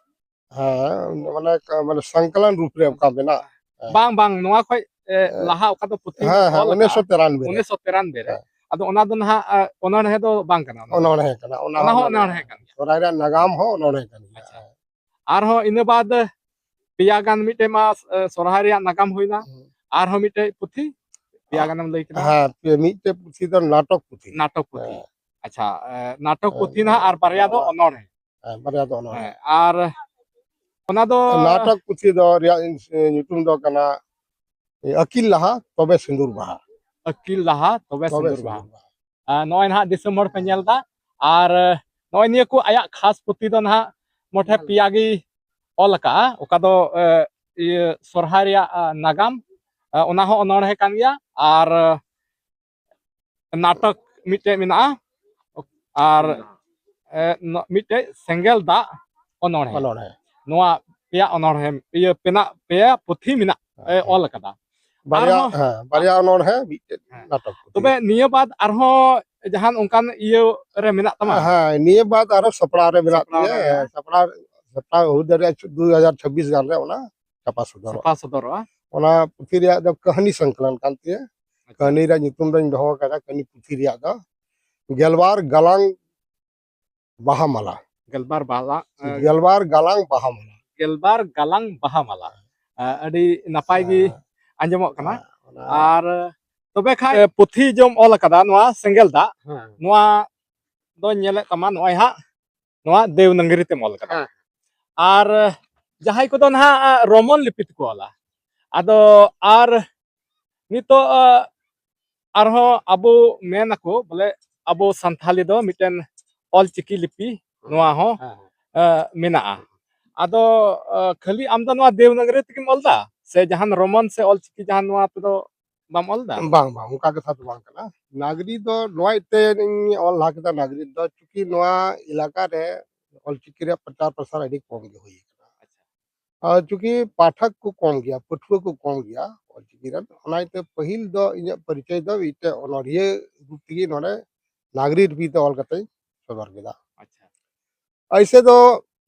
ᱦᱮᱸ, ᱢᱟᱱᱮ ᱢᱟᱱᱮ ᱥᱚᱝᱠᱚᱞᱚᱱ ᱨᱩᱯ ᱨᱮ ᱚᱱᱠᱟ ᱢᱮᱱᱟᱜᱼᱟ᱾ ᱦᱮᱸ᱾ ᱵᱟᱝ ᱵᱟᱝ, ᱱᱚᱣᱟ ᱠᱷᱚᱡ ᱮ, ᱦᱮᱸ᱾ ᱞᱟᱦᱟ ᱚᱠᱟ ᱫᱚ ᱯᱩᱛᱷᱤ ᱦᱮᱸ, ᱦᱮᱸ, ᱚᱞ ᱩᱱᱤᱥᱥᱚ ᱟᱠᱟᱫᱼᱟ, ᱛᱤᱨᱟᱱᱵᱮ ᱨᱮ᱾ ᱩᱱᱤᱥᱥᱚ ᱛᱤᱨᱟᱱᱵᱮ ᱨᱮ᱾ ᱦᱮᱸ᱾ ᱟᱫᱚ ᱚᱱᱟ ᱫᱚ ᱱᱟᱦᱟᱜ ᱮ, ᱚᱱᱚᱬᱦᱮ ᱫᱚ ᱵᱟᱝ ᱠᱟᱱᱟ, ᱚᱱᱟ ᱫᱚ᱾ ᱚᱱᱚᱬᱦᱮ ᱠᱟᱱᱟ, ᱚᱱᱟ ᱚᱱᱟ ᱦᱚᱸ ᱦᱚᱸ ᱚᱱᱚᱬᱦᱮ ᱠᱟᱱ ᱜᱮᱭᱟ᱾ ᱥᱚᱦᱨᱟᱭ ᱨᱮᱭᱟᱜ ᱱᱟᱜᱟᱢ ᱦᱚᱸ ᱚᱱᱚᱬᱦᱮ ᱠᱟᱱ ᱜᱮᱭᱟ᱾ ᱟᱪᱪᱷᱟ᱾ ᱟᱨᱦᱚᱸ ᱤᱱᱟᱹ ᱵᱟᱫ ᱯᱮᱭᱟ ᱜᱟᱱ, ᱢᱤᱫᱴᱮᱡ ᱢᱟ ᱮ, ᱥᱚᱨᱦᱟᱭ ᱨᱮᱭᱟᱜ ᱱᱟᱜᱟᱢ ᱦᱩᱭᱱᱟ, ᱦᱩᱸ᱾ ᱟᱨᱦᱚᱸ ᱢᱤᱫᱴᱮᱡ ᱯᱩᱛᱷᱤ ᱯᱮᱭᱟ ᱜᱟᱱᱮᱢ ᱞᱟᱹᱭ ᱠᱮᱫᱟ᱾ ᱦᱮᱸ, ᱯᱮ- ᱢᱤᱫᱴᱮᱡ ᱯᱩᱛᱷᱤ ᱫᱚ ᱱᱟᱴᱚᱠ ᱯᱩᱛᱷᱤ᱾ ᱱᱟᱴᱚᱠ ᱯᱩᱛᱷᱤ᱾ ᱦᱮᱸ᱾ ᱟᱪᱪᱷᱟ, ᱮ, ᱱᱟᱴᱚᱠ ᱦᱮᱸ, ᱯᱩᱛᱷᱤ ᱱᱟᱦᱟᱜ, ᱟᱨ ᱵᱟᱨᱭᱟ ᱫᱚ ᱱᱚᱣᱟ- ᱚᱱᱚᱬᱦᱮ᱾ ᱦᱮᱸ, ᱵᱟᱨᱭᱟ ᱫᱚ ᱚᱱᱚᱬᱦᱮ᱾ ᱦᱮᱸ, ᱟᱨ ᱚᱱᱟ ᱫᱚ ᱱᱟᱴᱚᱠ ᱯᱩᱛᱷᱤ ᱫᱚ ᱨᱮᱭᱟᱜ ᱤᱧ- ᱧᱩᱛᱩᱢ ᱫᱚ ᱠᱟᱱᱟ ᱟᱹᱠᱤᱞ ᱞᱟᱦᱟ ᱛᱚᱵᱮ ᱥᱤᱸᱫᱩᱨ ᱵᱟᱦᱟ᱾ ᱟᱹᱠᱤᱞ ᱞᱟᱦᱟ, ᱛᱚᱵᱮ ᱛᱚᱵᱮ ᱥᱤᱸᱫᱩᱨ ᱵᱟᱦᱟ᱾ ᱥᱤᱸᱫᱩᱨ ᱵᱟᱦᱟ᱾ ᱟᱨ ᱱᱚᱜᱼᱚᱭ ᱱᱟᱦᱟᱜ ᱫᱤᱥᱚᱢ ᱦᱚᱲ ᱯᱮ ᱧᱮᱞ ᱮᱫᱟ᱾ ᱟᱨ, ᱮ, ᱱᱚᱜᱼᱚᱭ ᱱᱤᱭᱟᱹ ᱠᱚ ᱟᱭᱟᱜ ᱠᱷᱟᱥ ᱯᱩᱛᱷᱤ ᱫᱚ ᱱᱟᱦᱟᱜ ᱢᱚᱴᱷᱮ ᱯᱮᱭᱟ ᱜᱮ ᱚᱞ ᱟᱠᱟᱜᱼᱟ, ᱚᱠᱟ ᱫᱚ, ᱮ, ᱤᱭᱟᱹ, ᱥᱚᱨᱦᱟᱭ ᱨᱮᱭᱟᱜ, ᱟ, ᱱᱟᱜᱟᱢ, ᱟ, ᱚᱱᱟ ᱦᱚᱸ ᱚᱱᱚᱬᱦᱮ ᱠᱟᱱ ᱜᱮᱭᱟ, ᱟᱨ, ᱮ, ᱱᱟᱴᱚᱠ ᱢᱤᱫᱴᱮᱡ ᱢᱮᱱᱟᱜᱼᱟ, ᱟᱨ, ᱮ, ᱱᱚ-, ᱢᱤᱫᱴᱮᱡ ᱥᱮᱸᱜᱮᱞ ᱫᱟᱜ ᱚᱱᱚᱬᱦᱮ᱾ ᱚᱱᱚᱬᱦᱮ᱾ ᱱᱚᱣᱟ ᱯᱮᱭᱟ ᱚᱱᱚᱬᱦᱮ, ᱤᱭᱟᱹ, ᱯᱮᱱᱟᱜ, ᱯᱮᱭᱟ ᱯᱩᱛᱷᱤ ᱢᱮᱱᱟᱜ, ᱮ, ᱦᱮᱸ᱾ ᱚᱞ ᱟᱠᱟᱫᱟ᱾ ᱵᱟᱨᱭᱟ, ᱟᱨᱦᱚᱸ ᱦᱮᱸ, ᱵᱟᱨᱭᱟ ᱚᱱᱚᱬᱦᱮ, ᱢᱤᱫᱴᱮᱡ ᱦᱮᱸ᱾ ᱱᱟᱴᱚᱠ ᱯᱩᱛᱷᱤ᱾ ᱛᱚᱵᱮ ᱱᱤᱭᱟᱹ ᱵᱟᱫ ᱟᱨᱦᱚᱸ ᱡᱟᱦᱟᱱ ᱚᱱᱠᱟᱱ ᱤᱭᱟᱹ ᱨᱮ ᱢᱮᱱᱟᱜ ᱛᱟᱢᱟ? ᱦᱮᱸ, ᱱᱤᱭᱟᱹ ᱵᱟᱫ ᱟᱨᱦᱚᱸ ᱥᱟᱯᱲᱟᱣ ᱨᱮ ᱢᱮᱱᱟᱜ ᱥᱟᱯᱲᱟᱣ ᱨᱮ ᱛᱤᱧᱟᱹ᱾ ᱢᱮᱱᱟᱜᱼᱟ᱾ ᱥᱟᱯᱲᱟᱣ, ᱥᱟᱯᱲᱟᱣ ᱦᱩᱭ ᱫᱟᱲᱮᱭᱟᱜᱼᱟ ᱫᱩ ᱦᱟᱡᱟᱨ ᱪᱷᱟᱵᱵᱤᱥ ᱜᱟᱱ ᱨᱮ ᱚᱱᱟ ᱪᱷᱟᱯᱟ ᱥᱚᱫᱚᱨᱚᱜᱼᱟ᱾ ᱪᱷᱟᱯᱟ ᱥᱚᱫᱚᱨᱚᱜᱼᱟ᱾ ᱚᱱᱟ ᱯᱩᱛᱷᱤ ᱨᱮᱭᱟᱜ ᱫᱚ ᱠᱟᱹᱦᱱᱤ ᱥᱚᱝᱠᱚᱞᱚᱱ ᱠᱟᱱ ᱛᱤᱧᱟᱹ᱾ ᱟᱪᱪᱷᱟ᱾ ᱠᱟᱹᱦᱱᱤ ᱨᱮᱭᱟᱜ ᱧᱩᱛᱩᱢ ᱫᱚᱧ ᱫᱚᱦᱚ ᱟᱠᱟᱫᱟ, ᱠᱟᱹᱦᱱᱤ ᱯᱩᱛᱷᱤ ᱨᱮᱭᱟᱜ ᱫᱚ ᱜᱮᱞᱵᱟᱨ ᱜᱟᱞᱟᱝ ᱵᱟᱦᱟ ᱢᱟᱞᱟ᱾ ᱜᱮᱞᱵᱟᱨ ᱵᱟᱦᱟ, ᱮ, ᱜᱮᱞᱵᱟᱨ ᱜᱟᱞᱟᱝ ᱵᱟᱦᱟ ᱢᱟᱞᱟ᱾ ᱜᱮᱞᱵᱟᱨ ᱜᱟᱞᱟᱝ ᱵᱟᱦᱟ ᱢᱟᱞᱟ᱾ ᱮ, ᱟᱹᱰᱤ ᱱᱟᱯᱟᱭ ᱜᱮ ᱦᱮᱸ᱾ ᱟᱸᱡᱚᱢᱚᱜ ᱠᱟᱱᱟ᱾ ᱦᱮᱸ, ᱚᱱᱟ ᱟᱨ ᱛᱚᱵᱮ ᱠᱷᱟᱡ, ᱮ, ᱯᱩᱛᱷᱤ ᱡᱚᱢ ᱚᱞ ᱟᱠᱟᱫᱟ, ᱱᱚᱣᱟ ᱥᱮᱸᱜᱮᱞ ᱫᱟᱜ, ᱦᱮᱸ᱾ ᱱᱚᱣᱟ ᱫᱚᱧ ᱧᱮᱞᱮᱫ ᱛᱟᱢᱟ, ᱱᱚᱜᱼᱚᱭ ᱦᱟᱸᱜ ᱱᱚᱣᱟ ᱫᱮᱣᱱᱟᱜᱽᱨᱤ ᱛᱮᱢ ᱚᱞ ᱠᱟᱫᱟ᱾ ᱦᱮᱸ᱾ ᱟᱨ ᱡᱟᱦᱟᱸᱭ ᱠᱚᱫᱚ ᱱᱟᱦᱟᱜ, ᱟ, ᱨᱳᱢᱟᱱ ᱞᱤᱯᱤ ᱛᱮᱠᱚ ᱚᱞᱟ᱾ ᱟᱫᱚ ᱟᱨ ᱱᱤᱛᱚᱜ, ᱟ, ᱟᱨᱦᱚᱸ ᱟᱵᱚ ᱢᱮᱱ ᱟᱠᱚ ᱵᱚᱞᱮ ᱟᱵᱚ ᱥᱟᱱᱛᱷᱟᱞᱤ ᱫᱚ ᱢᱤᱫᱴᱮᱱ ᱚᱞᱪᱤᱠᱤ ᱞᱤᱯᱤ ᱱᱚᱣᱟ ᱦᱚᱸ, ᱦᱮᱸ, ᱦᱮᱸ᱾ ᱟ, ᱢᱮᱱᱟᱜᱼᱟ᱾ ᱟᱫᱚ, ᱟ, ᱠᱷᱟᱹᱞᱤ ᱟᱢ ᱫᱚ ᱱᱚᱣᱟ ᱫᱮᱣᱱᱟᱜᱽᱨᱤ ᱛᱮᱜᱮᱢ ᱚᱞ ᱫᱟ ᱥᱮ ᱡᱟᱦᱟᱱ ᱨᱳᱢᱟᱱ ᱥᱮ ᱚᱞᱪᱤᱠᱤ ᱡᱟᱦᱟᱱ ᱱᱚᱣᱟ ᱛᱮᱫᱚ ᱵᱟᱢ ᱚᱞ ᱫᱟ? ᱵᱟᱝ, ᱵᱟᱝ, ᱚᱱᱠᱟ ᱠᱟᱛᱷᱟ ᱫᱚ ᱵᱟᱝ ᱠᱟᱱᱟ᱾ ᱱᱟᱜᱽᱨᱤ ᱫᱚ ᱱᱚᱣᱟ ᱤᱭᱟᱹᱛᱮ ᱤᱧ ᱚᱞ ᱞᱟᱦᱟ ᱠᱮᱫᱟ, ᱱᱟᱜᱽᱨᱤ ᱫᱚ ᱪᱩᱸᱠᱤ ᱱᱚᱣᱟ ᱮᱞᱟᱠᱟ ᱨᱮ ᱚᱞᱪᱤᱠᱤ ᱨᱮᱭᱟᱜ ᱯᱨᱚᱪᱟᱨ ᱯᱨᱚᱥᱟᱨ ᱟᱹᱰᱤ ᱠᱚᱢ ᱜᱮ ᱦᱩᱭ ᱟᱠᱟᱱᱟ᱾ ᱟᱪᱪᱷᱟ᱾ ᱟᱨ ᱪᱩᱸᱠᱤ ᱯᱟᱴᱷᱚᱠ ᱠᱚ ᱠᱚᱢ ᱜᱮᱭᱟ, ᱯᱟᱹᱴᱷᱩᱣᱟᱹ ᱠᱚ ᱠᱚᱢ ᱜᱮᱭᱟ ᱚᱞᱪᱤᱠᱤ ᱨᱮᱱ, ᱚᱱᱟ ᱤᱭᱟᱹᱛᱮ ᱯᱟᱹᱦᱤᱞ ᱫᱚ ᱤᱧᱟᱹᱜ ᱯᱚᱨᱤᱪᱚᱭ ᱫᱚ ᱢᱤᱫᱴᱮᱡ ᱚᱱᱚᱬᱦᱤᱭᱟᱹ ᱨᱩᱯ ᱛᱮᱜᱮ ᱱᱚᱰᱮ ᱱᱟᱜᱽᱨᱤ ᱞᱤᱯᱤ ᱛᱮ ᱚᱞ ᱠᱟᱛᱮᱧ ᱥᱚᱫᱚᱨ ᱠᱮᱫᱟ᱾ ᱟᱪᱪᱷᱟ᱾ ᱮᱭᱥᱮ ᱫᱚ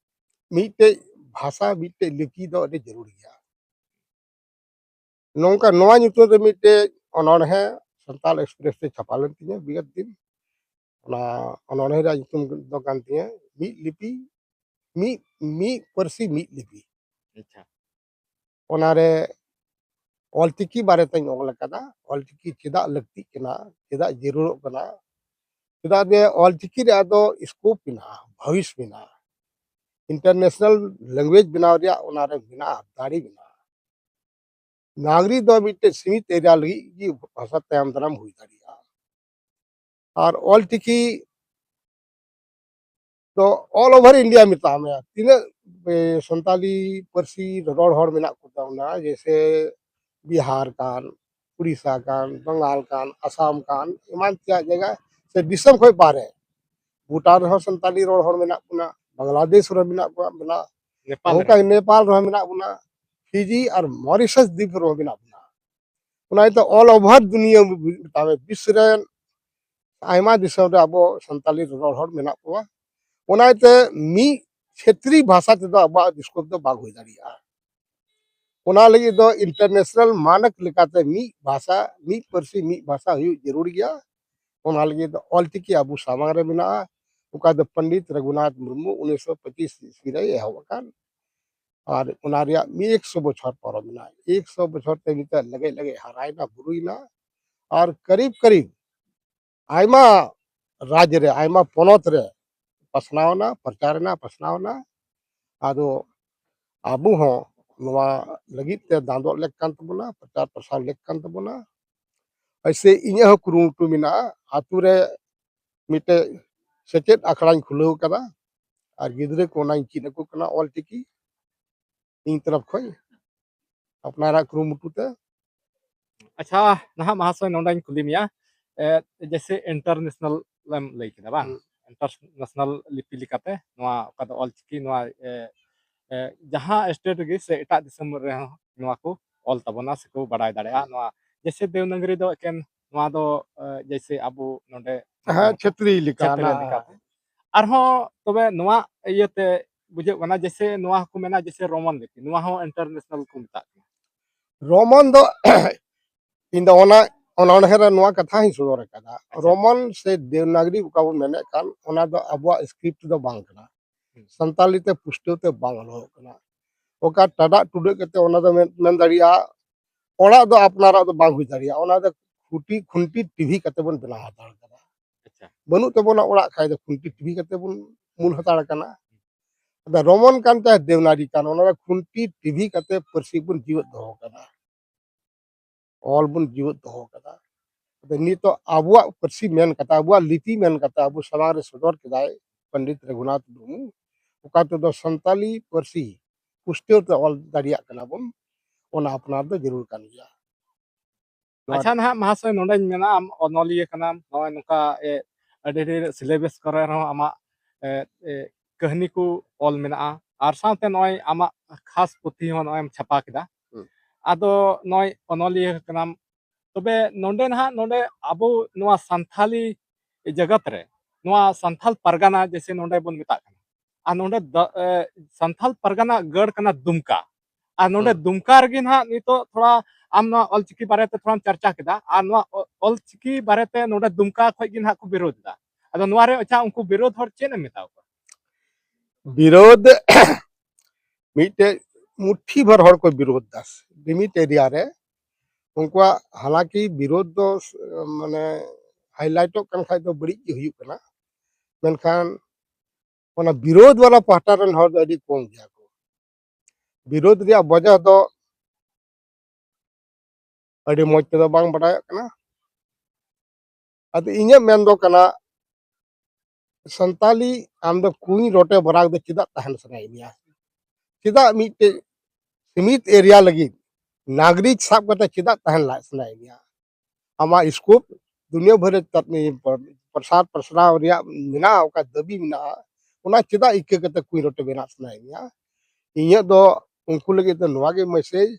ᱢᱤᱫᱴᱮᱡ ᱵᱷᱟᱥᱟ, ᱢᱤᱫᱴᱮᱡ ᱞᱤᱯᱤ ᱫᱚ ᱟᱹᱰᱤ ᱡᱟᱹᱨᱩᱲ ᱜᱮᱭᱟ᱾ ᱱᱚᱝᱠᱟ ᱱᱚᱣᱟ ᱧᱩᱛᱩᱢ ᱛᱮ ᱢᱤᱫᱴᱮᱡ ᱚᱱᱚᱬᱦᱮ ᱥᱟᱱᱛᱟᱲ ᱮᱠᱥᱯᱨᱮᱥ ᱨᱮ ᱪᱷᱟᱯᱟ ᱞᱮᱱ ᱛᱤᱧᱟᱹ ᱵᱤᱜᱚᱛ ᱫᱤᱱ᱾ ᱚᱱᱟ ᱚᱱᱚᱬᱦᱮ ᱨᱮᱭᱟᱜ ᱧᱩᱛᱩᱢ ᱫᱚ ᱠᱟᱱ ᱛᱤᱧᱟᱹ ᱢᱤᱫ ᱞᱤᱯᱤ, ᱢᱤᱫ, ᱢᱤᱫ ᱯᱟᱹᱨᱥᱤ, ᱢᱤᱫ ᱞᱤᱯᱤ᱾ ᱟᱪᱪᱷᱟ᱾ ᱚᱱᱟᱨᱮ ᱚᱞᱪᱤᱠᱤ ᱵᱟᱨᱮᱛᱮᱧ ᱚᱞ ᱟᱠᱟᱫᱟ, ᱚᱞᱪᱤᱠᱤ ᱪᱮᱫᱟᱜ ᱞᱟᱹᱠᱛᱤᱜ ᱠᱟᱱᱟ, ᱪᱮᱫᱟᱜ ᱡᱟᱹᱨᱩᱲᱚᱜ ᱠᱟᱱᱟ, ᱪᱮᱫᱟᱜ ᱡᱮ ᱚᱞᱪᱤᱠᱤ ᱨᱮᱭᱟᱜ ᱫᱚ ᱥᱠᱳᱯ ᱢᱮᱱᱟᱜᱼᱟ, ᱵᱷᱚᱵᱤᱥ ᱢᱮᱱᱟᱜᱼᱟ, ᱤᱱᱴᱟᱨᱱᱮᱥᱱᱟᱞ ᱞᱮᱝᱜᱩᱭᱮᱡᱽ ᱵᱮᱱᱟᱣ ᱨᱮᱭᱟᱜ ᱚᱱᱟᱨᱮ ᱢᱮᱱᱟᱜᱼᱟ, ᱫᱟᱲᱮ ᱢᱮᱱᱟᱜᱼᱟ᱾ ᱱᱟᱜᱽᱨᱤ ᱫᱚ ᱢᱤᱫᱴᱮᱡ ᱥᱤᱢᱤᱛ ᱮᱨᱤᱭᱟ ᱞᱟᱹᱜᱤᱫ ᱜᱮ ᱵᱷᱟᱥᱟ ᱛᱟᱭᱚᱢ ᱫᱟᱨᱟᱢ ᱦᱩᱭ ᱫᱟᱲᱮᱭᱟᱜᱼᱟ᱾ ᱟᱨ ᱚᱞᱪᱤᱠᱤ ᱫᱚ all over India ᱢᱮᱛᱟᱜ ᱢᱮ, ᱛᱤᱱᱟᱹᱜ, ᱮ, ᱥᱟᱱᱛᱟᱞᱤ ᱯᱟᱹᱨᱥᱤ ᱨᱚᱨᱚᱲ ᱦᱚᱲ ᱢᱮᱱᱟᱜ ᱠᱚ ᱛᱟᱵᱚᱱᱟ, ᱡᱮᱭᱥᱮ ᱵᱤᱦᱟᱨ ᱠᱟᱱ, ᱩᱲᱤᱥᱥᱟ ᱠᱟᱱ, ᱵᱟᱝᱜᱟᱞ ᱠᱟᱱ, ᱟᱥᱟᱢ ᱠᱟᱱ, ᱮᱢᱟᱱ ᱛᱮᱭᱟᱜ ᱡᱟᱭᱜᱟ ᱥᱮ ᱫᱤᱥᱚᱢ ᱠᱷᱚᱱ ᱵᱟᱦᱨᱮ, ᱵᱷᱩᱴᱟᱱ ᱨᱮᱦᱚᱸ ᱥᱟᱱᱛᱟᱞᱤ ᱨᱚᱲ ᱦᱚᱲ ᱢᱮᱱᱟᱜ ᱵᱚᱱᱟ, ᱵᱟᱝᱞᱟᱫᱮᱥ ᱨᱮᱦᱚᱸ ᱢᱮᱱᱟᱜ ᱵᱚᱱᱟ, ᱱᱮᱯᱟᱞ ᱨᱮ᱾ ᱚᱱᱠᱟ ᱜᱮ ᱱᱮᱯᱟᱞ ᱨᱮᱦᱚᱸ ᱢᱮᱱᱟᱜ ᱵᱚᱱᱟ, ᱯᱷᱤᱡᱤ ᱟᱨ ᱢᱚᱨᱤᱥᱟᱥ ᱫᱤᱯ ᱨᱮᱦᱚᱸ ᱢᱮᱱᱟᱜ ᱵᱚᱱᱟ᱾ ᱚᱱᱟ ᱤᱭᱟᱹᱛᱮ all over ᱫᱩᱱᱤᱭᱟᱹ ᱢᱮᱛᱟᱜ ᱢᱮ, ᱵᱤᱥᱥᱚ ᱨᱮᱱ ᱟᱭᱢᱟ ᱫᱤᱥᱚᱢ ᱨᱮ ᱟᱵᱚ ᱥᱟᱱᱛᱟᱞᱤ ᱨᱚᱨᱚᱲ ᱦᱚᱲ ᱢᱮᱱᱟᱜ ᱠᱚᱣᱟ᱾ ᱚᱱᱟ ᱤᱭᱟᱹᱛᱮ ᱢᱤᱫ ᱪᱷᱮᱛᱨᱤ ᱵᱷᱟᱥᱟ ᱛᱮᱫᱚ ᱟᱵᱚᱣᱟᱜ ᱫᱤᱥᱠᱚᱨᱥ ᱫᱚ ᱵᱟᱝ ᱦᱩᱭ ᱫᱟᱲᱮᱭᱟᱜᱼᱟ᱾ ᱚᱱᱟ ᱞᱟᱹᱜᱤᱫ ᱫᱚ ᱤᱱᱴᱟᱨᱱᱮᱥᱱᱟᱞ ᱢᱟᱱᱚᱠ ᱞᱮᱠᱟᱛᱮ ᱢᱤᱫ ᱵᱷᱟᱥᱟ, ᱢᱤᱫ ᱯᱟᱹᱨᱥᱤ, ᱢᱤᱫ ᱵᱷᱟᱥᱟ ᱦᱩᱭᱩᱜ ᱡᱟᱹᱨᱩᱲ ᱜᱮᱭᱟ᱾ ᱚᱱᱟ ᱞᱟᱹᱜᱤᱫ ᱫᱚ ᱚᱞᱪᱤᱠᱤ ᱟᱵᱚ ᱥᱟᱢᱟᱝ ᱨᱮ ᱢᱮᱱᱟᱜᱼᱟ, ᱚᱠᱟ ᱫᱚ ᱯᱚᱱᱰᱤᱛ ᱨᱚᱜᱷᱩᱱᱟᱛᱷ ᱢᱩᱨᱢᱩ ᱩᱱᱤᱥᱥᱚ ᱯᱚᱸᱪᱤᱥ ᱤᱥᱣᱤ ᱨᱮᱭ ᱮᱦᱚᱵ ᱟᱠᱟᱱ᱾ ᱟᱨ ᱚᱱᱟ ᱨᱮᱭᱟᱜ ᱢᱤᱫ ᱮᱠᱥᱚ ᱵᱚᱪᱷᱚᱨ ᱯᱚᱨᱚᱵᱽ ᱢᱮᱱᱟᱜᱼᱟ᱾ ᱮᱠᱥᱚ ᱵᱚᱪᱷᱚᱨ ᱛᱮ ᱱᱤᱛᱚᱜ ᱞᱮᱜᱮᱡ ᱞᱮᱜᱮᱡ ᱦᱟᱨᱟᱭᱮᱱᱟ, ᱵᱩᱨᱩᱭᱮᱱᱟ᱾ ᱟᱨ ᱠᱟᱹᱨᱤᱵ ᱠᱟᱹᱨᱤᱵ ᱟᱭᱢᱟ ᱨᱟᱡᱽ ᱨᱮ, ᱟᱭᱢᱟ ᱯᱚᱱᱚᱛ ᱨᱮ ᱯᱟᱥᱱᱟᱣ ᱮᱱᱟ, ᱯᱨᱚᱪᱟᱨ ᱮᱱᱟ, ᱯᱟᱥᱱᱟᱣ ᱮᱱᱟ᱾ ᱟᱫᱚ ᱟᱵᱚ ᱦᱚᱸ ᱱᱚᱣᱟ ᱞᱟᱹᱜᱤᱫ ᱛᱮ ᱫᱟᱸᱫᱚᱜ ᱞᱮᱠ ᱠᱟᱱ ᱛᱟᱵᱚᱱᱟ, ᱯᱨᱚᱪᱟᱨ ᱯᱨᱚᱥᱟᱨ ᱞᱮᱠ ᱠᱟᱱ ᱛᱟᱵᱚᱱᱟ᱾ ᱮᱭᱥᱮ ᱤᱧᱟᱹᱜ ᱦᱚᱸ ᱠᱩᱨᱩᱢᱩᱴᱩ ᱢᱮᱱᱟᱜᱼᱟ, ᱟᱛᱳ ᱨᱮ ᱢᱤᱫᱴᱮᱡ ᱥᱮᱪᱮᱫ ᱟᱠᱷᱲᱟᱧ ᱠᱷᱩᱞᱟᱹᱣ ᱠᱟᱫᱟ, ᱟᱨ ᱜᱤᱫᱽᱨᱟᱹ ᱠᱚ ᱚᱱᱟᱧ ᱪᱮᱫ ᱟᱠᱚ ᱠᱟᱱᱟ ᱚᱞ ᱪᱤᱠᱤ᱾ ᱤᱧ ᱛᱚᱨᱚᱯ ᱠᱷᱚᱱ ᱟᱯᱱᱟᱨᱟᱜ ᱠᱩᱨᱩᱢᱩᱴᱩ ᱛᱮ᱾ ᱟᱪᱪᱷᱟ, ᱱᱟᱦᱟᱜ ᱢᱟᱦᱟᱥᱚᱭ, ᱱᱚᱰᱮᱧ ᱠᱩᱞᱤ ᱢᱮᱭᱟ, ᱮ, ᱡᱮᱭᱥᱮ ᱤᱱᱴᱟᱨᱱᱮᱥᱱᱟᱞ ᱮᱢ ᱞᱟᱹᱭ ᱠᱮᱫᱟ, ᱵᱟᱝ? ᱦᱩᱸ᱾ ᱤᱱᱴᱟᱨᱱᱮᱥᱱᱟᱞ ᱞᱤᱯᱤ ᱞᱮᱠᱟᱛᱮ ᱱᱚᱣᱟ ᱚᱠᱟ ᱫᱚ ᱚᱞᱪᱤᱠᱤ, ᱱᱚᱣᱟ, ᱮ, ᱮ, ᱡᱟᱦᱟᱸ ᱥᱴᱮᱴ ᱨᱮᱜᱮ ᱥᱮ ᱮᱴᱟᱜ ᱫᱤᱥᱚᱢ ᱨᱮᱦᱚᱸ ᱱᱚᱣᱟ ᱠᱚ ᱚᱞ ᱛᱟᱵᱚᱱᱟ ᱥᱮᱠᱚ ᱵᱟᱲᱟᱭ ᱫᱟᱲᱮᱭᱟᱜᱼᱟ᱾ ᱦᱩᱸ᱾ ᱱᱚᱣᱟ ᱡᱮᱭᱥᱮ ᱫᱮᱵᱽᱱᱟᱜᱚᱨᱤ ᱫᱚ ᱮᱠᱮᱱ ᱱᱚᱣᱟ ᱫᱚ, ᱮ, ᱡᱮᱭᱥᱮ ᱟᱵᱚ ᱱᱚᱰᱮ ᱦᱮᱸ, ᱪᱷᱮᱛᱨᱤ ᱞᱮᱠᱟ ᱪᱷᱮᱛᱨᱤ ᱱᱟ᱾ ᱞᱮᱠᱟᱛᱮ᱾ ᱟᱨᱦᱚᱸ ᱛᱚᱵᱮ ᱱᱚᱣᱟ ᱤᱭᱟᱹᱛᱮ ᱵᱩᱡᱷᱟᱹᱜ ᱠᱟᱱᱟ, ᱡᱮᱭᱥᱮ ᱱᱚᱣᱟ ᱦᱚᱸᱠᱚ ᱢᱮᱱᱟ ᱡᱮᱭᱥᱮ ᱨᱳᱢᱟᱱ ᱞᱤᱯᱤ, ᱱᱚᱣᱟ ᱦᱚᱸ ᱤᱱᱴᱟᱨᱱᱮᱥᱱᱟᱞ ᱠᱚ ᱢᱮᱛᱟᱜ ᱠᱟᱱᱟ᱾ ᱨᱳᱢᱟᱱ ᱫᱚ ᱤᱧ ᱫᱚ ᱚᱱᱟ, ᱚᱱᱟ ᱚᱱᱚᱬᱦᱮ ᱨᱮ ᱱᱚᱣᱟ ᱠᱟᱛᱷᱟ ᱦᱚᱸᱧ ᱥᱚᱫᱚᱨ ᱟᱠᱟᱫᱟ᱾ ᱟᱪᱪᱷᱟ᱾ ᱨᱳᱢᱟᱱ ᱥᱮ ᱫᱮᱵᱽᱱᱟᱜᱽᱨᱤ ᱚᱠᱟ ᱵᱚᱱ ᱢᱮᱱᱮᱫ ᱠᱟᱱ, ᱚᱱᱟ ᱫᱚ ᱟᱵᱚᱣᱟᱜ ᱥᱠᱨᱤᱯᱴ ᱫᱚ ᱵᱟᱝ ᱠᱟᱱᱟ᱾ ᱦᱩᱸ᱾ ᱥᱟᱱᱛᱟᱞᱤ ᱛᱮ ᱯᱩᱥᱴᱟᱹᱣ ᱛᱮ ᱵᱟᱝ ᱚᱞᱚᱜᱚᱜ ᱠᱟᱱᱟ᱾ ᱚᱠᱟ ᱴᱟᱰᱟᱜ ᱴᱩᱰᱟᱹᱜ ᱠᱟᱛᱮ ᱚᱱᱟ ᱫᱚ ᱢᱮᱱ, ᱢᱮᱱ ᱫᱟᱲᱮᱭᱟᱜᱼᱟ, ᱚᱲᱟᱜ ᱫᱚ ᱟᱯᱱᱟᱨᱟᱜ ᱫᱚ ᱵᱟᱝ ᱦᱩᱭ ᱫᱟᱲᱮᱭᱟᱜᱼᱟ᱾ ᱚᱱᱟ ᱫᱚ ᱠᱷᱩᱸᱴᱤ, ᱠᱷᱩᱱᱴᱤ ᱴᱤᱵᱷᱤ ᱠᱟᱛᱮ ᱵᱚᱱ ᱵᱮᱱᱟᱣ ᱦᱟᱛᱟᱲ ᱠᱟᱫᱟ᱾ ᱟᱪᱪᱷᱟ᱾ ᱵᱟᱹᱱᱩᱜ ᱛᱟᱵᱚᱱᱟ ᱚᱲᱟᱜ ᱠᱷᱟᱡ ᱫᱚ ᱠᱷᱩᱱᱴᱤ ᱴᱤᱵᱷᱤ ᱠᱟᱛᱮ ᱵᱚᱱ ᱢᱩᱞ ᱦᱟᱛᱟᱲ ᱠᱟᱱᱟ᱾ ᱟᱫᱚ ᱨᱳᱢᱟᱱ ᱠᱟᱱ ᱪᱟᱦᱮ ᱫᱮᱵᱽᱱᱟᱜᱽᱨᱤ ᱠᱟᱱ, ᱚᱱᱟ ᱫᱚ ᱠᱷᱩᱱᱴᱤ ᱴᱤᱵᱷᱤ ᱠᱟᱛᱮ ᱯᱟᱹᱨᱥᱤ ᱵᱚᱱ ᱡᱤᱣᱮᱫ ᱫᱚᱦᱚ ᱠᱟᱫᱟ᱾ ᱚᱞ ᱵᱚᱱ ᱡᱤᱣᱮᱫ ᱫᱚᱦᱚ ᱠᱟᱫᱟ᱾ ᱟᱫᱚ ᱱᱤᱛᱚᱜ ᱟᱵᱚᱣᱟᱜ ᱯᱟᱹᱨᱥᱤ ᱢᱮᱱ ᱠᱟᱛᱮ, ᱟᱵᱚᱣᱟᱜ ᱞᱤᱯᱤ ᱢᱮᱱ ᱠᱟᱛᱮ ᱟᱵᱚ ᱥᱟᱢᱟᱝ ᱨᱮ ᱥᱚᱫᱚᱨ ᱠᱮᱫᱟᱭ ᱯᱚᱱᱰᱤᱛ ᱨᱚᱜᱷᱩᱱᱟᱛᱷ ᱢᱩᱨᱢᱩ, ᱚᱠᱟ ᱛᱮᱫᱚ ᱥᱟᱱᱛᱟᱞᱤ ᱯᱟᱹᱨᱥᱤ ᱯᱩᱥᱴᱟᱹᱣ ᱛᱮ ᱚᱞ ᱫᱟᱲᱮᱭᱟᱜ ᱠᱟᱱᱟ ᱵᱚᱱ, ᱚᱱᱟ ᱟᱯᱱᱟᱨ ᱫᱚ ᱡᱟᱹᱨᱩᱲ ᱠᱟᱱ ᱜᱮᱭᱟ᱾ ᱱᱚᱣᱟ ᱟᱪᱪᱷᱟ, ᱱᱟᱦᱟᱜ ᱢᱟᱦᱟᱥᱚᱭ, ᱱᱚᱰᱮᱧ ᱢᱮᱱᱟ, ᱟᱢ ᱚᱱᱚᱞᱤᱭᱟᱹ ᱠᱟᱱᱟᱢ, ᱱᱚᱜᱼᱚᱭ ᱱᱚᱝᱠᱟ, ᱮ, ᱟᱹᱰᱤ ᱰᱷᱮᱨ syllabus ᱠᱚᱨᱮ ᱨᱮᱦᱚᱸ ᱟᱢᱟᱜ, ᱮ, ᱮ, ᱠᱟᱹᱦᱱᱤ ᱠᱚ ᱚᱞ ᱢᱮᱱᱟᱜᱼᱟ, ᱟᱨ ᱥᱟᱶᱛᱮ ᱱᱚᱜᱼᱚᱭ ᱟᱢᱟᱜ ᱠᱷᱟᱥ ᱯᱩᱛᱷᱤ ᱦᱚᱸ ᱱᱚᱜᱼᱚᱭ ᱮᱢ ᱪᱷᱟᱯᱟ ᱠᱮᱫᱟ᱾ ᱦᱩᱸ᱾ ᱟᱫᱚ ᱱᱚᱜᱼᱚᱭ ᱚᱱᱚᱞᱤᱭᱟᱹ ᱠᱟᱱᱟᱢ, ᱛᱚᱵᱮ ᱱᱚᱰᱮ ᱱᱟᱦᱟᱜ, ᱱᱚᱰᱮ ᱟᱵᱚ ᱱᱚᱣᱟ ᱥᱟᱱᱛᱷᱟᱞᱤ ᱡᱟᱜᱟᱛ ᱨᱮ, ᱱᱚᱣᱟ ᱥᱟᱱᱛᱷᱟᱞ ᱯᱟᱨᱜᱟᱱᱟ ᱡᱮᱭᱥᱮ ᱱᱚᱰᱮ ᱵᱚᱱ ᱢᱮᱛᱟᱜ ᱠᱟᱱᱟ, ᱟᱨ ᱱᱚᱰᱮ ᱫᱚ, ᱮ, ᱥᱟᱱᱛᱷᱟᱞ ᱯᱟᱨᱜᱟᱱᱟ ᱜᱟᱲ ᱠᱟᱱᱟ ᱫᱩᱢᱠᱟ, ᱟᱨ ᱱᱚᱰᱮ ᱦᱩᱸ᱾ ᱫᱩᱢᱠᱟ ᱨᱮᱜᱮ ᱱᱟᱦᱟᱜ ᱱᱤᱛᱚᱜ ᱛᱷᱚᱲᱟ ᱟᱢ ᱱᱚᱣᱟ ᱚᱞᱪᱤᱠᱤ ᱵᱟᱨᱮᱛᱮ ᱛᱷᱚᱲᱟᱢ ᱪᱟᱨᱪᱟ ᱠᱮᱫᱟ, ᱟᱨ ᱱᱚᱣᱟ ᱚ-, ᱚᱞᱪᱤᱠᱤ ᱵᱟᱨᱮᱛᱮ ᱱᱚᱰᱮ ᱫᱩᱢᱠᱟ ᱠᱷᱚᱡ ᱜᱮ ᱱᱟᱦᱟᱜ ᱠᱚ ᱵᱤᱨᱳᱫ ᱮᱫᱟ᱾ ᱟᱫᱚ ᱱᱚᱣᱟ ᱨᱮ ᱟᱪᱪᱷᱟ, ᱩᱱᱠᱩ ᱵᱤᱨᱳᱫ ᱦᱚᱲ ᱪᱮᱫ ᱮᱢ ᱢᱮᱛᱟ ᱠᱚᱣᱟ? ᱵᱤᱨᱳᱫ ᱢᱤᱫᱴᱮᱡ ᱢᱩᱴᱷᱤ ᱵᱷᱚᱨ ᱦᱚᱲ ᱠᱚ ᱵᱤᱨᱳᱫ ᱫᱟ, ᱢᱤᱢᱤᱫ area ᱨᱮ ᱩᱱᱠᱩᱣᱟᱜ, ᱦᱟᱞᱟᱝᱠᱤ ᱵᱤᱨᱳᱫ ᱫᱚ ᱢᱟᱱᱮ highlightᱚᱜ ᱠᱟᱱ ᱠᱷᱟᱡ ᱫᱚ ᱵᱟᱹᱲᱤᱡ ᱜᱮ ᱦᱩᱭᱩᱜ ᱠᱟᱱᱟ, ᱢᱮᱱᱠᱷᱟᱱ ᱚᱱᱟ ᱵᱤᱨᱳᱫ ᱵᱟᱞᱟ ᱯᱟᱦᱴᱟ ᱨᱮᱱ ᱦᱚᱲ ᱫᱚ ᱟᱹᱰᱤ ᱠᱚᱢ ᱜᱮᱭᱟ ᱠᱚ᱾ ᱵᱤᱨᱳᱫ ᱨᱮᱭᱟᱜ ᱵᱚᱡᱚᱦ ᱫᱚ ᱟᱹᱰᱤ ᱢᱚᱡᱽ ᱛᱮᱫᱚ ᱵᱟᱝ ᱵᱟᱰᱟᱭᱚᱜ ᱠᱟᱱᱟ᱾ ᱟᱫᱚ ᱤᱧᱟᱹᱜ ᱢᱮᱱ ᱫᱚ ᱠᱟᱱᱟ, ᱥᱟᱱᱛᱟᱞᱤ ᱟᱢ ᱫᱚ ᱠᱩᱧ ᱨᱚᱴᱮ ᱵᱚᱨᱟᱠ ᱫᱚ ᱪᱮᱫᱟᱜ ᱛᱟᱦᱮᱱ ᱥᱟᱱᱟᱭᱮᱫ ᱢᱮᱭᱟ? ᱪᱮᱫᱟᱜ ᱢᱤᱫᱴᱮᱡ ᱥᱤᱢᱤᱛ area ᱞᱟᱹᱜᱤᱫ ᱱᱟᱜᱚᱨᱤᱠ ᱥᱟᱵ ᱠᱟᱛᱮ ᱪᱮᱫᱟᱜ ᱛᱟᱦᱮᱱ ᱞᱟᱡ ᱥᱟᱱᱟᱭᱮᱫ ᱢᱮᱭᱟ? ᱟᱢᱟᱜ scope ᱫᱩᱱᱤᱭᱟᱹ ᱵᱷᱟᱹᱨ ᱨᱮ ᱛᱟᱛ-, ᱯᱨᱚᱥᱟᱨ ᱯᱨᱚᱥᱨᱟᱣ ᱨᱮᱭᱟᱜ ᱢᱮᱱᱟᱜᱼᱟ, ᱚᱠᱟ ᱫᱟᱹᱵᱤ ᱢᱮᱱᱟᱜᱼᱟ, ᱚᱱᱟ ᱪᱮᱫᱟᱜ ᱤᱠᱟᱹ ᱠᱟᱛᱮ ᱠᱩᱧ ᱨᱚᱴᱮ ᱵᱮᱱᱟᱜ ᱥᱟᱱᱟᱭᱮᱫ ᱢᱮᱭᱟ? ᱤᱧᱟᱹᱜ ᱫᱚ ᱩᱱᱠᱩ ᱞᱟᱹᱜᱤᱫ ᱫᱚ ᱱᱚᱣᱟ ᱜᱮ message,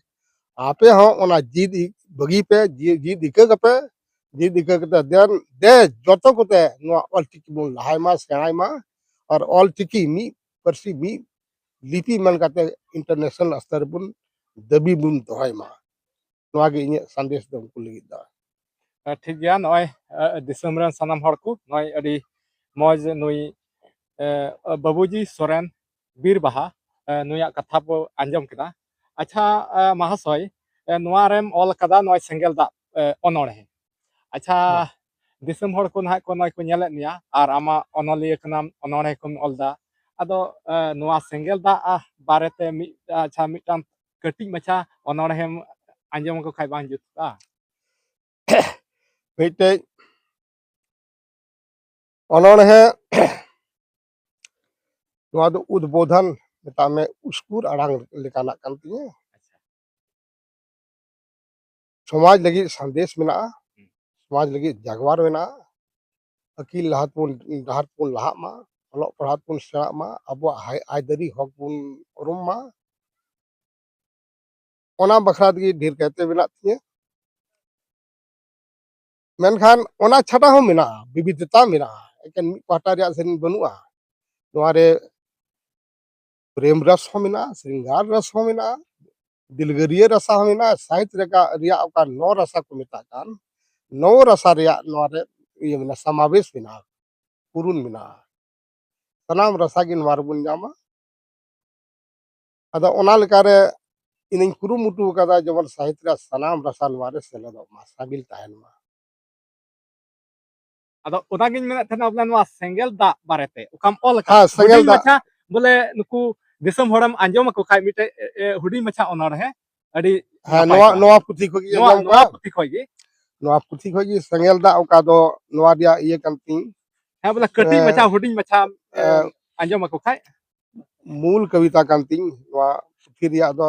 ᱟᱯᱮ ᱦᱚᱸ ᱚᱱᱟ ᱡᱤᱫ ᱤ-, ᱵᱟᱹᱜᱤ ᱯᱮ, ᱡᱤ-, ᱡᱤᱫ ᱤᱠᱟᱹ ᱠᱟᱯᱮ, ᱡᱤᱫ ᱤᱠᱟᱹ ᱠᱟᱛᱮ ᱫᱮᱱ ᱫᱮ ᱡᱚᱛᱚ ᱠᱚᱛᱮ ᱱᱚᱣᱟ ᱚᱞᱪᱤᱠᱤ ᱵᱚᱱ ᱞᱟᱦᱟᱭ ᱢᱟ, ᱥᱮᱬᱟᱭ ᱢᱟ, ᱟᱨ ᱚᱞᱪᱤᱠᱤ ᱢᱤᱫ ᱯᱟᱹᱨᱥᱤ ᱢᱤᱫ ᱞᱤᱯᱤ ᱢᱮᱱ ᱠᱟᱛᱮ international ᱥᱛᱚᱨ ᱨᱮᱵᱚᱱ ᱫᱟᱹᱵᱤ ᱵᱚᱱ ᱫᱚᱦᱚᱭ ᱢᱟ᱾ ᱱᱚᱣᱟ ᱜᱮ ᱤᱧᱟᱹᱜ ᱥᱟᱸᱫᱮᱥ ᱫᱚ ᱩᱱᱠᱩ ᱞᱟᱹᱜᱤᱫ ᱫᱚ᱾ ᱮ, ᱴᱷᱤᱠ ᱜᱮᱭᱟ, ᱱᱚᱜᱼᱚᱭ, ᱮ, ᱫᱤᱥᱚᱢ ᱨᱮᱱ ᱥᱟᱱᱟᱢ ᱦᱚᱲ ᱠᱚ ᱱᱚᱜᱼᱚᱭ ᱟᱹᱰᱤ ᱢᱚᱡᱽ ᱱᱩᱭ, ᱮ, ᱵᱟᱹᱵᱩᱡᱤ ᱥᱚᱨᱮᱱ ᱵᱤᱨ ᱵᱟᱦᱟ, ᱮ, ᱱᱩᱭᱟᱜ ᱠᱟᱛᱷᱟ ᱵᱚ ᱟᱸᱡᱚᱢ ᱠᱮᱫᱟ᱾ ᱟᱪᱪᱷᱟ, ᱮ, ᱢᱟᱦᱟᱥᱚᱭ, ᱮ, ᱱᱚᱣᱟ ᱨᱮᱢ ᱚᱞ ᱟᱠᱟᱫᱟ ᱱᱚᱜᱼᱚᱭ ᱥᱮᱸᱜᱮᱞ ᱫᱟᱜ, ᱮ, ᱚᱱᱚᱬᱦᱮ᱾ ᱟᱪᱪᱷᱟ, ᱦᱮᱸ᱾ ᱫᱤᱥᱚᱢ ᱦᱚᱲ ᱠᱚ ᱱᱟᱦᱟᱜ ᱠᱚ ᱱᱚᱜᱼᱚᱭ ᱠᱚ ᱧᱮᱞᱮᱫ ᱢᱮᱭᱟ ᱟᱨ ᱟᱢᱟᱜ ᱚᱱᱚᱞᱤᱭᱟᱹ ᱠᱟᱱᱟᱢ, ᱚᱱᱚᱬᱦᱮ ᱠᱚᱢ ᱚᱞ ᱮᱫᱟ᱾ ᱟᱫᱚ, ᱮ, ᱱᱚᱣᱟ ᱥᱮᱸᱜᱮᱞ ᱫᱟᱜ, ᱟ, ᱵᱟᱨᱮᱛᱮ ᱢᱤᱫ, ᱟᱪᱪᱷᱟ, ᱢᱤᱫᱴᱟᱝ ᱠᱟᱹᱴᱤᱡ ᱢᱟᱪᱷᱟ ᱚᱱᱚᱬᱦᱮᱢ ᱟᱸᱡᱚᱢ ᱟᱠᱚ ᱠᱷᱟᱡ ᱵᱟᱝ ᱡᱩᱛᱩᱜᱼᱟ? ᱢᱤᱫᱴᱮᱡ ᱚᱱᱚᱬᱦᱮ, ᱱᱚᱣᱟ ᱫᱚ ᱩᱫᱽᱵᱳᱫᱷᱚᱱ ᱢᱮᱛᱟᱜ ᱢᱮ, ᱩᱥᱠᱩᱨ ᱟᱲᱟᱝ ᱞᱮᱠᱟᱱᱟᱜ ᱠᱟᱱ ᱛᱤᱧᱟᱹ᱾ ᱥᱚᱢᱟᱡᱽ ᱞᱟᱹᱜᱤᱫ ᱥᱟᱸᱫᱮᱥ ᱢᱮᱱᱟᱜᱼᱟ, ᱥᱚᱢᱟᱡᱽ ᱞᱟᱹᱜᱤᱫ ᱡᱟᱜᱽᱣᱟᱨ ᱢᱮᱱᱟᱜᱼᱟ᱾ ᱟᱹᱠᱤᱞ ᱞᱟᱦᱟ ᱛᱮᱵᱚᱱ, ᱰᱟᱦᱟᱨ ᱛᱮᱵᱚᱱ ᱞᱟᱦᱟᱜ ᱢᱟ, ᱚᱞᱚᱜ ᱯᱟᱲᱦᱟᱣ ᱛᱮᱵᱚᱱ ᱥᱮᱬᱟᱜ ᱢᱟ, ᱟᱵᱚᱣᱟᱜ ᱦᱟᱭ-, ᱟᱹᱭᱫᱟᱹᱨᱤ ᱦᱚᱠ ᱵᱚᱱ ᱩᱨᱩᱢ ᱢᱟ᱾ ᱚᱱᱟ ᱵᱟᱠᱷᱨᱟ ᱛᱮᱜᱮ ᱰᱷᱮᱨ ᱠᱟᱭᱛᱮ ᱢᱮᱱᱟᱜ ᱛᱤᱧᱟᱹ᱾ ᱢᱮᱱᱠᱷᱟᱱ ᱚᱱᱟ ᱪᱷᱟᱰᱟ ᱦᱚᱸ ᱢᱮᱱᱟᱜᱼᱟ, ᱵᱤᱵᱤᱫᱷᱚᱛᱟ ᱢᱮᱱᱟᱜᱼᱟ, ᱮᱠᱮᱱ ᱢᱤᱫ ᱯᱟᱦᱴᱟ ᱨᱮᱭᱟᱜ ᱥᱮᱨᱮᱧ ᱵᱟᱹᱱᱩᱜᱼᱟ᱾ ᱱᱚᱣᱟ ᱨᱮ ᱯᱨᱮᱢ ᱨᱟᱥ ᱦᱚᱸ ᱢᱮᱱᱟᱜᱼᱟ, ᱥᱨᱤᱝᱜᱟᱨ ᱨᱟᱥ ᱦᱚᱸ ᱢᱮᱱᱟᱜᱼᱟ, ᱫᱤᱞᱜᱟᱹᱨᱤᱭᱟᱹ ᱨᱟᱥᱟ ᱦᱚᱸ ᱢᱮᱱᱟᱜᱼᱟ᱾ ᱥᱟᱦᱤᱛ ᱨᱮᱭᱟᱜ, ᱨᱮᱭᱟᱜ ᱚᱠᱟ ᱱᱚ ᱨᱟᱥᱟ ᱠᱚ ᱢᱮᱛᱟᱜ ᱠᱟᱱ, ᱱᱚ ᱨᱟᱥᱟ ᱨᱮᱭᱟᱜ ᱱᱚᱣᱟ ᱨᱮ ᱤᱭᱟᱹ ᱢᱮᱱᱟᱜᱼᱟ, ᱥᱟᱢᱟᱵᱮᱥ ᱢᱮᱱᱟᱜᱼᱟ, ᱯᱩᱨᱩᱱ ᱢᱮᱱᱟᱜᱼᱟ᱾ ᱥᱟᱱᱟᱢ ᱨᱟᱥᱟ ᱜᱮ ᱱᱚᱣᱟ ᱨᱮᱵᱚᱱ ᱧᱟᱢᱟ᱾ ᱟᱫᱚ ᱚᱱᱟ ᱞᱮᱠᱟᱨᱮ ᱤᱧᱤᱧ ᱠᱩᱨᱩᱢᱩᱴᱩ ᱟᱠᱟᱫᱟ, ᱡᱮᱢᱚᱱ ᱥᱟᱦᱤᱛ ᱨᱮᱭᱟᱜ ᱥᱟᱱᱟᱢ ᱨᱟᱥᱟ ᱱᱚᱣᱟ ᱨᱮ ᱥᱮᱞᱮᱫᱚᱜ ᱢᱟ, ᱥᱟᱢᱤᱞ ᱛᱟᱦᱮᱱ ᱢᱟ᱾ ᱟᱫᱚ ᱚᱱᱟᱜᱤᱧ ᱢᱮᱱᱮᱫ ᱛᱟᱦᱮᱱᱟ, ᱵᱚᱞᱮ ᱱᱚᱣᱟ ᱥᱮᱸᱜᱮᱞ ᱫᱟᱜ ᱵᱟᱨᱮᱛᱮ ᱚᱠᱟᱢ ᱚᱞ ᱟᱠᱟᱫ, ᱦᱮᱸ, ᱥᱮᱸᱜᱮᱞ ᱦᱩᱰᱤᱧ ᱫᱟᱜ᱾ ᱢᱟᱪᱷᱟ, ᱵᱚᱞᱮ ᱱᱩᱠᱩ ᱫᱤᱥᱚᱢ ᱦᱚᱲᱮᱢ ᱟᱸᱡᱚᱢ ᱟᱠᱚ ᱠᱷᱟᱡ ᱢᱤᱫᱴᱮᱡ, ᱮ, ᱮ, ᱦᱩᱰᱤᱧ ᱢᱟᱪᱷᱟ ᱚᱱᱚᱬᱦᱮ, ᱟᱹᱰᱤ ᱦᱮᱸ, ᱱᱟᱯᱟᱭ ᱱᱚᱣᱟ, ᱠᱚᱜᱼᱟ᱾ ᱱᱚᱣᱟ ᱯᱩᱛᱷᱤ ᱠᱷᱚᱱ ᱜᱮ ᱱᱚᱣᱟ, ᱟᱸᱡᱚᱢ ᱱᱚᱣᱟ ᱠᱚᱜᱼᱟ᱾ ᱯᱩᱛᱷᱤ ᱠᱷᱚᱱ ᱜᱮ᱾ ᱱᱚᱣᱟ ᱯᱩᱛᱷᱤ ᱠᱷᱚᱱ ᱜᱮ ᱥᱮᱸᱜᱮᱞ ᱫᱟᱜ, ᱚᱠᱟ ᱫᱚ ᱱᱚᱣᱟ ᱨᱮᱭᱟᱜ ᱤᱭᱟᱹ ᱠᱟᱱ ᱛᱤᱧ᱾ ᱦᱮᱸ, ᱵᱚᱞᱮ ᱠᱟᱹᱴᱤᱡ ᱮ, ᱢᱟᱪᱷᱟ, ᱦᱩᱰᱤᱧ ᱢᱟᱪᱷᱟ, ᱮ, ᱮ, ᱟᱸᱡᱚᱢ ᱟᱠᱚ ᱠᱷᱟᱡ᱾ ᱢᱩᱞ ᱠᱚᱵᱤᱛᱟ ᱠᱟᱱ ᱛᱤᱧ ᱱᱚᱣᱟ ᱯᱩᱛᱷᱤ ᱨᱮᱭᱟᱜ ᱫᱚ᱾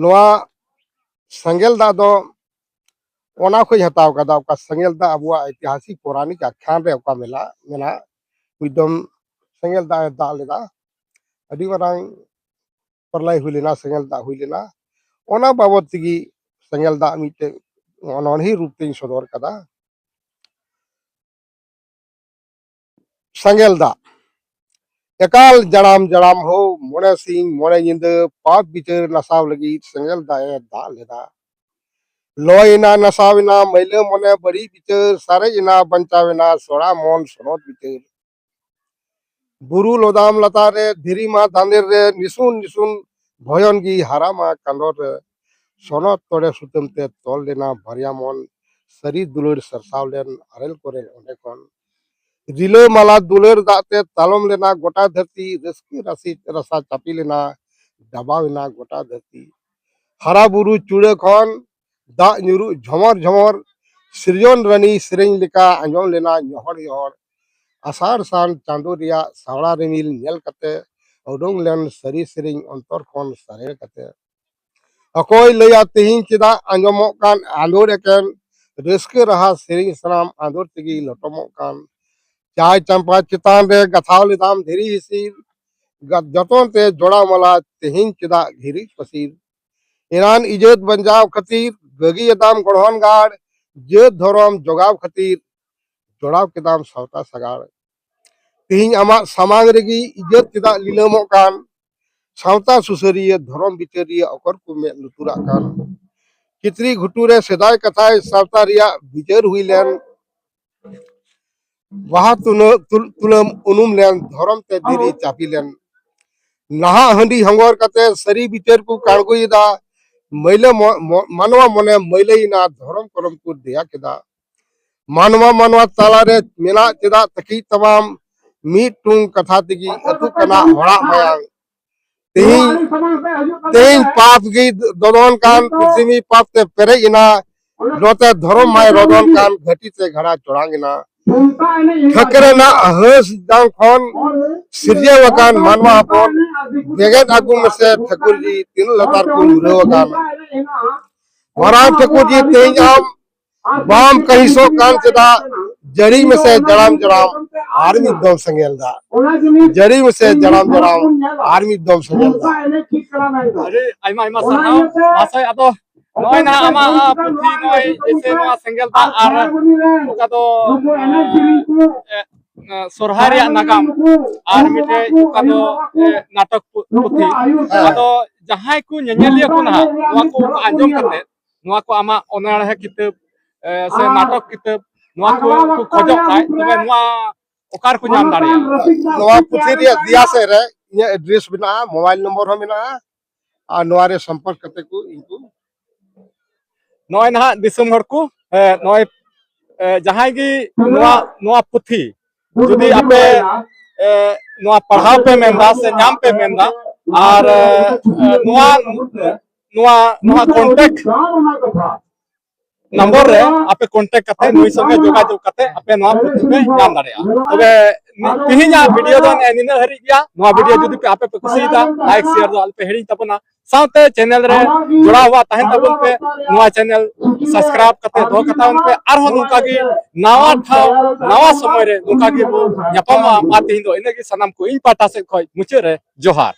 ᱱᱚᱣᱟ ᱥᱮᱸᱜᱮᱞ ᱫᱟᱜ ᱫᱚ ᱚᱱᱟ ᱠᱷᱚᱡ ᱦᱟᱛᱟᱣ ᱠᱟᱫᱟ, ᱚᱠᱟ ᱥᱮᱸᱜᱮᱞ ᱫᱟᱜ ᱟᱵᱚᱣᱟᱜ ᱤᱛᱤᱦᱟᱥᱤᱠ ᱯᱳᱨᱟᱱᱤᱠ ᱟᱠᱷᱭᱟᱱ ᱨᱮ ᱚᱠᱟ ᱢᱮᱞᱟ ᱢᱮᱱᱟᱜ, ᱢᱤᱫ ᱫᱚᱢ ᱥᱮᱸᱜᱮᱞ ᱫᱟᱜ ᱮ ᱫᱟᱜ ᱞᱮᱫᱟ, ᱟᱹᱰᱤ ᱢᱟᱨᱟᱝ ᱯᱨᱚᱞᱚᱭ ᱦᱩᱭ ᱞᱮᱱᱟ, ᱥᱮᱸᱜᱮᱞ ᱫᱟᱜ ᱦᱩᱭ ᱞᱮᱱᱟ᱾ ᱚᱱᱟ ᱵᱟᱵᱚᱫ ᱛᱮᱜᱮ ᱥᱮᱸᱜᱮᱞ ᱫᱟᱜ ᱢᱤᱫᱴᱮᱡ ᱚᱱᱚᱬᱦᱮ ᱨᱩᱯ ᱛᱮᱧ ᱥᱚᱫᱚᱨ ᱠᱟᱫᱟ᱾ ᱥᱮᱸᱜᱮᱞ ᱫᱟᱜ᱾ ᱮᱠᱟᱞ ᱡᱟᱲᱟᱢ ᱡᱟᱲᱟᱢ ᱦᱳ, ᱢᱚᱬᱮ ᱥᱤᱧ ᱢᱚᱬᱮ ᱧᱤᱫᱟᱹ ᱯᱟᱯ ᱵᱤᱪᱟᱹᱨ ᱱᱟᱥᱟᱣ ᱞᱟᱹᱜᱤᱫ ᱥᱮᱸᱜᱮᱞ ᱫᱟᱜ ᱮ ᱫᱟᱜ ᱞᱮᱫᱟ᱾ ᱞᱚᱭ ᱮᱱᱟ ᱱᱟᱥᱟᱣ ᱮᱱᱟ ᱢᱟᱹᱭᱞᱟᱹ ᱢᱚᱱᱮ, ᱵᱟᱹᱲᱤᱡ ᱵᱤᱪᱟᱹᱨ ᱥᱟᱨᱮᱡ ᱮᱱᱟ, ᱵᱟᱧᱪᱟᱣ ᱮᱱᱟ ᱥᱚᱲᱟ ᱢᱚᱱ ᱥᱚᱱᱚᱛ ᱵᱤᱪᱟᱹᱨ᱾ ᱵᱩᱨᱩ ᱞᱚᱫᱟᱢ ᱞᱟᱛᱟᱨ ᱨᱮ, ᱫᱷᱤᱨᱤ ᱢᱟ ᱫᱟᱸᱫᱮᱨ ᱨᱮ, ᱱᱤᱥᱩᱱ ᱱᱤᱥᱩᱱ ᱵᱷᱚᱭᱚᱱ ᱜᱮ ᱦᱟᱨᱟ ᱢᱟ ᱠᱟᱸᱰᱚᱨ ᱨᱮ᱾ ᱥᱚᱱᱚᱛ ᱛᱚᱲᱮ ᱥᱩᱛᱟᱹᱢ ᱛᱮ ᱛᱚᱞ ᱞᱮᱱᱟ ᱵᱟᱨᱭᱟ ᱢᱚᱱ, ᱥᱟᱹᱨᱤ ᱫᱩᱞᱟᱹᱲ ᱥᱟᱨᱥᱟᱣ ᱞᱮᱱ ᱟᱨᱮᱞ ᱠᱚᱨᱮ ᱚᱸᱰᱮ ᱠᱷᱚᱱ᱾ ᱨᱤᱞᱟᱹᱢᱟᱞᱟ ᱫᱩᱞᱟᱹᱲ ᱫᱟᱜ ᱛᱮ ᱛᱟᱞᱚᱢ ᱞᱮᱱᱟ ᱜᱚᱴᱟ ᱫᱷᱟᱹᱨᱛᱤ, ᱨᱟᱹᱥᱠᱟᱹ ᱨᱟᱥᱤ ᱨᱟᱥᱟ ᱪᱟᱯᱮ ᱞᱮᱱᱟ, ᱰᱟᱵᱟᱣ ᱮᱱᱟ ᱜᱚᱴᱟ ᱫᱷᱟᱹᱨᱛᱤ᱾ ᱦᱟᱨᱟ ᱵᱩᱨᱩ ᱪᱩᱲᱟᱹ ᱠᱷᱚᱱ ᱫᱟᱜ ᱧᱩᱨᱩᱜ ᱡᱷᱚᱢᱚᱨ ᱡᱷᱚᱢᱚᱨ, ᱥᱤᱨᱡᱚᱱ ᱨᱟᱹᱱᱤ ᱥᱮᱨᱮᱧ ᱞᱮᱠᱟ ᱟᱸᱡᱚᱢ ᱞᱮᱱᱟ ᱧᱚᱦᱚᱲ ᱧᱚᱦᱚᱲ᱾ ᱟᱥᱟᱲ ᱥᱟᱱ ᱪᱟᱸᱫᱳ ᱨᱮᱭᱟᱜ ᱥᱟᱣᱲᱟ ᱨᱤᱢᱤᱞ ᱧᱮᱞ ᱠᱟᱛᱮ ᱩᱰᱩᱝ ᱞᱮᱱ ᱥᱟᱹᱨᱤ ᱥᱮᱨᱮᱧ ᱚᱱᱛᱚᱨ ᱠᱷᱚᱱ ᱥᱟᱨᱮᱲ ᱠᱟᱛᱮ᱾ ᱚᱠᱚᱭ ᱞᱟᱹᱭᱟ ᱛᱮᱦᱮᱧ ᱪᱮᱫᱟᱜ ᱟᱸᱡᱚᱢᱚᱜ ᱠᱟᱱ ᱟᱸᱫᱳᱲ ᱮᱠᱮᱱ ᱨᱟᱹᱥᱠᱟᱹ ᱨᱟᱦᱟ ᱥᱮᱨᱮᱧ ᱥᱟᱱᱟᱢ ᱟᱸᱫᱳᱲ ᱛᱮᱜᱮ ᱞᱚᱴᱚᱢᱚᱜ ᱠᱟᱱ᱾ ᱪᱟᱭ ᱪᱟᱢᱯᱟ ᱪᱮᱛᱟᱱ ᱨᱮ ᱜᱟᱛᱷᱟᱣ ᱞᱮᱫᱟᱢ ᱫᱷᱤᱨᱤ ᱦᱤᱥᱤᱨ, ᱜᱟ-, ᱡᱚᱛᱚᱱ ᱛᱮ ᱡᱚᱲᱟᱣ ᱢᱟᱞᱟ ᱛᱮᱦᱮᱧ ᱪᱮᱫᱟᱜ ᱜᱷᱤᱨᱤ ᱯᱟᱹᱥᱤᱨ᱾ ᱮᱱᱟᱱ ᱤᱡᱽᱡᱚᱛ ᱵᱟᱧᱪᱟᱣ ᱠᱷᱟᱹᱛᱤᱨ ᱵᱟᱹᱜᱤᱭᱟᱫᱟᱢ ᱜᱚᱲᱦᱚᱱ ᱜᱟᱲ, ᱡᱟᱹᱛ ᱫᱷᱚᱨᱚᱢ ᱡᱚᱜᱟᱣ ᱠᱷᱟᱹᱛᱤᱨ ᱡᱚᱲᱟᱣ ᱠᱮᱫᱟᱢ ᱥᱟᱶᱛᱟ ᱥᱟᱜᱟᱲ᱾ ᱛᱮᱦᱮᱧ ᱟᱢᱟᱜ ᱥᱟᱢᱟᱝ ᱨᱮᱜᱮ ᱤᱡᱽᱡᱚᱛ ᱪᱮᱫᱟᱜ ᱞᱤᱞᱟᱹᱢᱚᱜ ᱠᱟᱱ? ᱥᱟᱶᱛᱟ ᱥᱩᱥᱟᱹᱨᱤᱭᱟᱹ, ᱫᱷᱚᱨᱚᱢ ᱵᱤᱪᱟᱹᱨᱤᱭᱟᱹ ᱚᱠᱚᱨ ᱠᱚ ᱢᱮᱫ ᱞᱩᱛᱩᱨᱟᱜ ᱠᱟᱱ? ᱠᱤᱛᱨᱤ ᱜᱷᱩᱴᱩ ᱨᱮ ᱥᱮᱫᱟᱭ ᱠᱟᱛᱷᱟᱭ ᱥᱟᱶᱛᱟ ᱨᱮᱭᱟᱜ ᱵᱤᱪᱟᱹᱨ ᱦᱩᱭ ᱞᱮᱱ᱾ ᱵᱟᱦᱟ ᱛᱩᱱᱟᱹ-, ᱛᱩᱞ-, ᱛᱩᱞᱟᱹᱢ ᱩᱱᱩᱢ ᱞᱮᱱ, ᱫᱷᱚᱨᱚᱢ ᱛᱮ ᱫᱷᱤᱨᱤ ᱪᱟᱹᱯᱤ ᱞᱮᱱ᱾ ᱱᱟᱦᱟᱜ ᱦᱟᱺᱰᱤ ᱦᱚᱸᱜᱚᱨ ᱠᱟᱛᱮ ᱥᱟᱹᱨᱤ ᱵᱤᱪᱟᱹᱨ ᱠᱚ ᱠᱟᱬᱜᱚᱭᱮᱫᱟ᱾ ᱢᱟᱹᱭᱞᱟᱹ ᱢᱚ-, ᱢᱚ-, ᱢᱟᱱᱣᱟ ᱢᱚᱱᱮ ᱢᱟᱹᱭᱞᱟᱹᱭᱮᱱᱟ, ᱫᱷᱚᱨᱚᱢ ᱠᱚᱨᱚᱢ ᱠᱚ ᱫᱮᱭᱟ ᱠᱮᱫᱟ᱾ ᱢᱟᱱᱣᱟ ᱢᱟᱱᱣᱟ ᱛᱟᱞᱟᱨᱮ ᱢᱮᱱᱟᱜ ᱪᱮᱫᱟᱜ ᱛᱟᱹᱠᱤᱡ ᱛᱟᱢᱟᱢ? ᱢᱤᱫ ᱴᱩᱝ ᱠᱟᱛᱷᱟ ᱛᱮᱜᱮ ᱟᱹᱛᱩᱜ ᱠᱟᱱᱟ ᱦᱚᱲᱟᱜ ᱢᱟᱭᱟᱝ᱾ ᱛᱮᱦᱮᱧ, ᱛᱮᱦᱮᱧ ᱯᱟᱯ ᱜᱮ ᱫᱚᱫᱚᱱ ᱠᱟᱱ, ᱯᱨᱤᱛᱷᱤᱵᱤ ᱯᱟᱯ ᱛᱮ ᱯᱮᱨᱮᱡ ᱮᱱᱟ᱾ ᱱᱚᱛᱮ ᱫᱷᱚᱨᱚᱢ ᱢᱟᱭ ᱨᱚᱫᱚᱱ ᱠᱟᱱ, ᱜᱷᱟᱹᱴᱤ ᱛᱮ ᱜᱷᱟᱲᱟ ᱪᱚᱲᱟᱝ ᱮᱱᱟ᱾ ᱴᱷᱟᱹᱠᱨᱟᱹᱱᱟᱜ ᱦᱟᱹᱥ ᱡᱟᱝ ᱠᱷᱚᱱ ᱥᱤᱨᱡᱟᱹᱣ ᱟᱠᱟᱱ ᱢᱟᱱᱣᱟ ᱦᱚᱯᱚᱱ, ᱵᱮᱸᱜᱮᱫ ᱟᱹᱜᱩ ᱢᱮᱥᱮ ᱴᱷᱟᱹᱠᱩᱨ ᱡᱤ, ᱛᱤᱱᱟᱹᱜ ᱞᱟᱛᱟᱨ ᱠᱚ ᱧᱩᱨᱦᱟᱹᱣ ᱟᱠᱟᱱ᱾ ᱢᱟᱨᱟᱝ ᱴᱷᱟᱹᱠᱩᱨ ᱡᱤ, ᱛᱮᱦᱮᱧ ᱟᱢ ᱵᱟᱢ ᱠᱟᱹᱦᱤᱥᱚᱜ ᱠᱟᱱ ᱪᱮᱫᱟᱜ? ᱡᱟᱹᱲᱤ ᱢᱮᱥᱮ ᱡᱟᱲᱟᱢ ᱡᱟᱲᱟᱢ ᱟᱨ ᱢᱤᱫ ᱫᱚᱢ ᱥᱮᱸᱜᱮᱞ ᱫᱟᱜ᱾ ᱡᱟᱹᱲᱤ ᱢᱮᱥᱮ ᱡᱟᱲᱟᱢ ᱡᱟᱲᱟᱢ ᱟᱨ ᱢᱤᱫ ᱫᱚᱢ ᱥᱮᱸᱜᱮᱞ ᱫᱟᱜ᱾ ᱟᱹᱰᱤ ᱟᱭᱢᱟ ᱟᱭᱢᱟ ᱥᱟᱨᱦᱟᱣ ᱢᱟᱦᱟᱥᱚᱭ᱾ ᱟᱫᱚ ᱱᱚᱜᱼᱚᱭ ᱱᱟᱦᱟᱜ ᱟᱢᱟᱜ, ᱟᱸ, ᱯᱩᱛᱷᱤ ᱱᱚᱜᱼᱚᱭ ᱡᱮᱭᱥᱮ ᱱᱚᱣᱟ ᱥᱮᱸᱜᱮᱞ ᱫᱟᱜ ᱟᱨ ᱚᱠᱟ ᱫᱚ, ᱟᱸ, ᱮ, ᱮ, ᱥᱚᱨᱦᱟᱭ ᱨᱮᱭᱟᱜ ᱱᱟᱜᱟᱢ ᱟᱨ ᱢᱤᱫᱴᱮᱡ ᱚᱠᱟ ᱫᱚ, ᱮ, ᱱᱟᱴᱚᱠ ᱯᱩ-, ᱯᱩᱛᱷᱤ᱾ ᱟᱫᱚ ᱡᱟᱦᱟᱸᱭ ᱠᱚ ᱧᱮᱧᱮᱞᱤᱭᱟᱹ ᱠᱚ ᱱᱟᱦᱟᱜ ᱱᱚᱣᱟ ᱠᱚ ᱟᱸᱡᱚᱢ ᱠᱟᱛᱮ ᱱᱚᱣᱟ ᱠᱚ ᱟᱢᱟᱜ ᱚᱱᱚᱬᱦᱮ ᱠᱤᱛᱟᱹᱵ, ᱮ, ᱥᱮ ᱱᱟᱴᱚᱠ ᱠᱤᱛᱟᱹᱵ ᱱᱚᱣᱟ ᱠᱚ ᱠᱚ ᱠᱷᱚᱡᱚᱜ ᱠᱷᱟᱡ, ᱛᱚᱵᱮ ᱱᱚᱣᱟ ᱚᱠᱟ ᱨᱮᱠᱚ ᱧᱟᱢ ᱫᱟᱲᱮᱭᱟᱜᱼᱟ? ᱱᱚᱣᱟ ᱯᱩᱛᱷᱤ ᱨᱮᱭᱟᱜ ᱫᱮᱭᱟ ᱥᱮᱫ ᱨᱮ ᱤᱧᱟᱹᱜ address ᱢᱮᱱᱟᱜᱼᱟ, mobile number ᱦᱚᱸ ᱢᱮᱱᱟᱜᱼᱟ, ᱟᱨ ᱱᱚᱣᱟ ᱨᱮ ᱥᱚᱢᱯᱚᱨᱠ ᱠᱟᱛᱮ ᱠᱚ ᱤᱧ ᱠᱚ ᱱᱚᱜᱼᱚᱭ ᱱᱟᱦᱟᱜ ᱫᱤᱥᱚᱢ ᱦᱚᱲ ᱠᱚ, ᱮ, ᱱᱚᱜᱼᱚᱭ, ᱮ, ᱡᱟᱦᱟᱸᱭ ᱜᱮ ᱱᱚᱣᱟ, ᱱᱚᱣᱟ ᱯᱩᱛᱷᱤ ᱡᱩᱫᱤ ᱟᱯᱮ ᱮ, ᱱᱚᱣᱟ ᱯᱟᱲᱦᱟᱣ ᱯᱮ ᱢᱮᱱᱫᱟ ᱥᱮ ᱧᱟᱢ ᱯᱮ ᱢᱮᱱᱫᱟ, ᱟᱨ ᱮ, ᱱᱚᱣᱟ ᱱᱚᱣᱟ ᱱᱚᱣᱟ ᱠᱚᱱᱴᱟᱠᱴ ᱱᱚᱢᱵᱚᱨ ᱨᱮ ᱟᱯᱮ ᱠᱚᱱᱴᱟᱠᱴ ᱠᱟᱛᱮ ᱱᱩᱭ ᱥᱚᱸᱜᱮ ᱡᱳᱜᱟᱡᱳᱜ ᱠᱟᱛᱮ ᱟᱯᱮ ᱱᱚᱣᱟ ᱯᱩᱛᱷᱤ ᱯᱮ ᱧᱟᱢ ᱫᱟᱲᱮᱭᱟᱜᱼᱟ᱾ ᱛᱚᱵᱮ ᱛᱮᱦᱮᱧᱟᱜ ᱵᱷᱤᱰᱤᱭᱳ ᱫᱚ ᱱᱮᱜᱼᱮ ᱱᱤᱱᱟᱹᱜ ᱦᱟᱹᱨᱤᱡ ᱜᱮᱭᱟ᱾ ᱱᱚᱣᱟ ᱵᱷᱤᱰᱤᱭᱳ ᱡᱩᱫᱤ ᱯᱮ ᱟᱯᱮ ᱯᱮ ᱠᱩᱥᱤᱭᱮᱫᱟ, ᱞᱟᱭᱤᱠ ᱥᱮᱭᱟᱨ ᱫᱚ ᱟᱞᱚᱯᱮ ᱦᱤᱲᱤᱧ ᱛᱟᱵᱚᱱᱟ᱾ ᱥᱟᱶᱛᱮ ᱪᱮᱱᱮᱞ ᱨᱮ ᱡᱚᱲᱟᱣ ᱦᱚᱣᱟ ᱛᱟᱦᱮᱱ ᱛᱟᱵᱚᱱ ᱯᱮ᱾ ᱱᱚᱣᱟ ᱪᱮᱱᱮᱞ ᱥᱟᱵᱥᱠᱨᱟᱭᱤᱵ ᱠᱟᱛᱮ ᱫᱚᱦᱚ ᱠᱟᱛᱟᱣ ᱯᱮ᱾ ᱟᱨᱦᱚᱸ ᱱᱚᱝᱠᱟ ᱜᱮ ᱱᱟᱣᱟ ᱴᱷᱟᱶ, ᱱᱟᱣᱟ ᱥᱚᱢᱚᱭ ᱨᱮ ᱱᱚᱝᱠᱟ ᱜᱮ ᱵᱚ ᱧᱟᱯᱟᱢᱚᱜᱼᱟ᱾ ᱢᱟ ᱛᱮᱦᱮᱧ ᱫᱚ ᱤᱱᱟᱹᱜ ᱜᱮ, ᱥᱟᱱᱟᱢ ᱠᱚ ᱤᱧ ᱯᱟᱦᱴᱟ ᱥᱮᱫ ᱠᱷᱚᱱ ᱢᱩᱪᱟᱹᱫ ᱨᱮ ᱡᱚᱦᱟᱨ᱾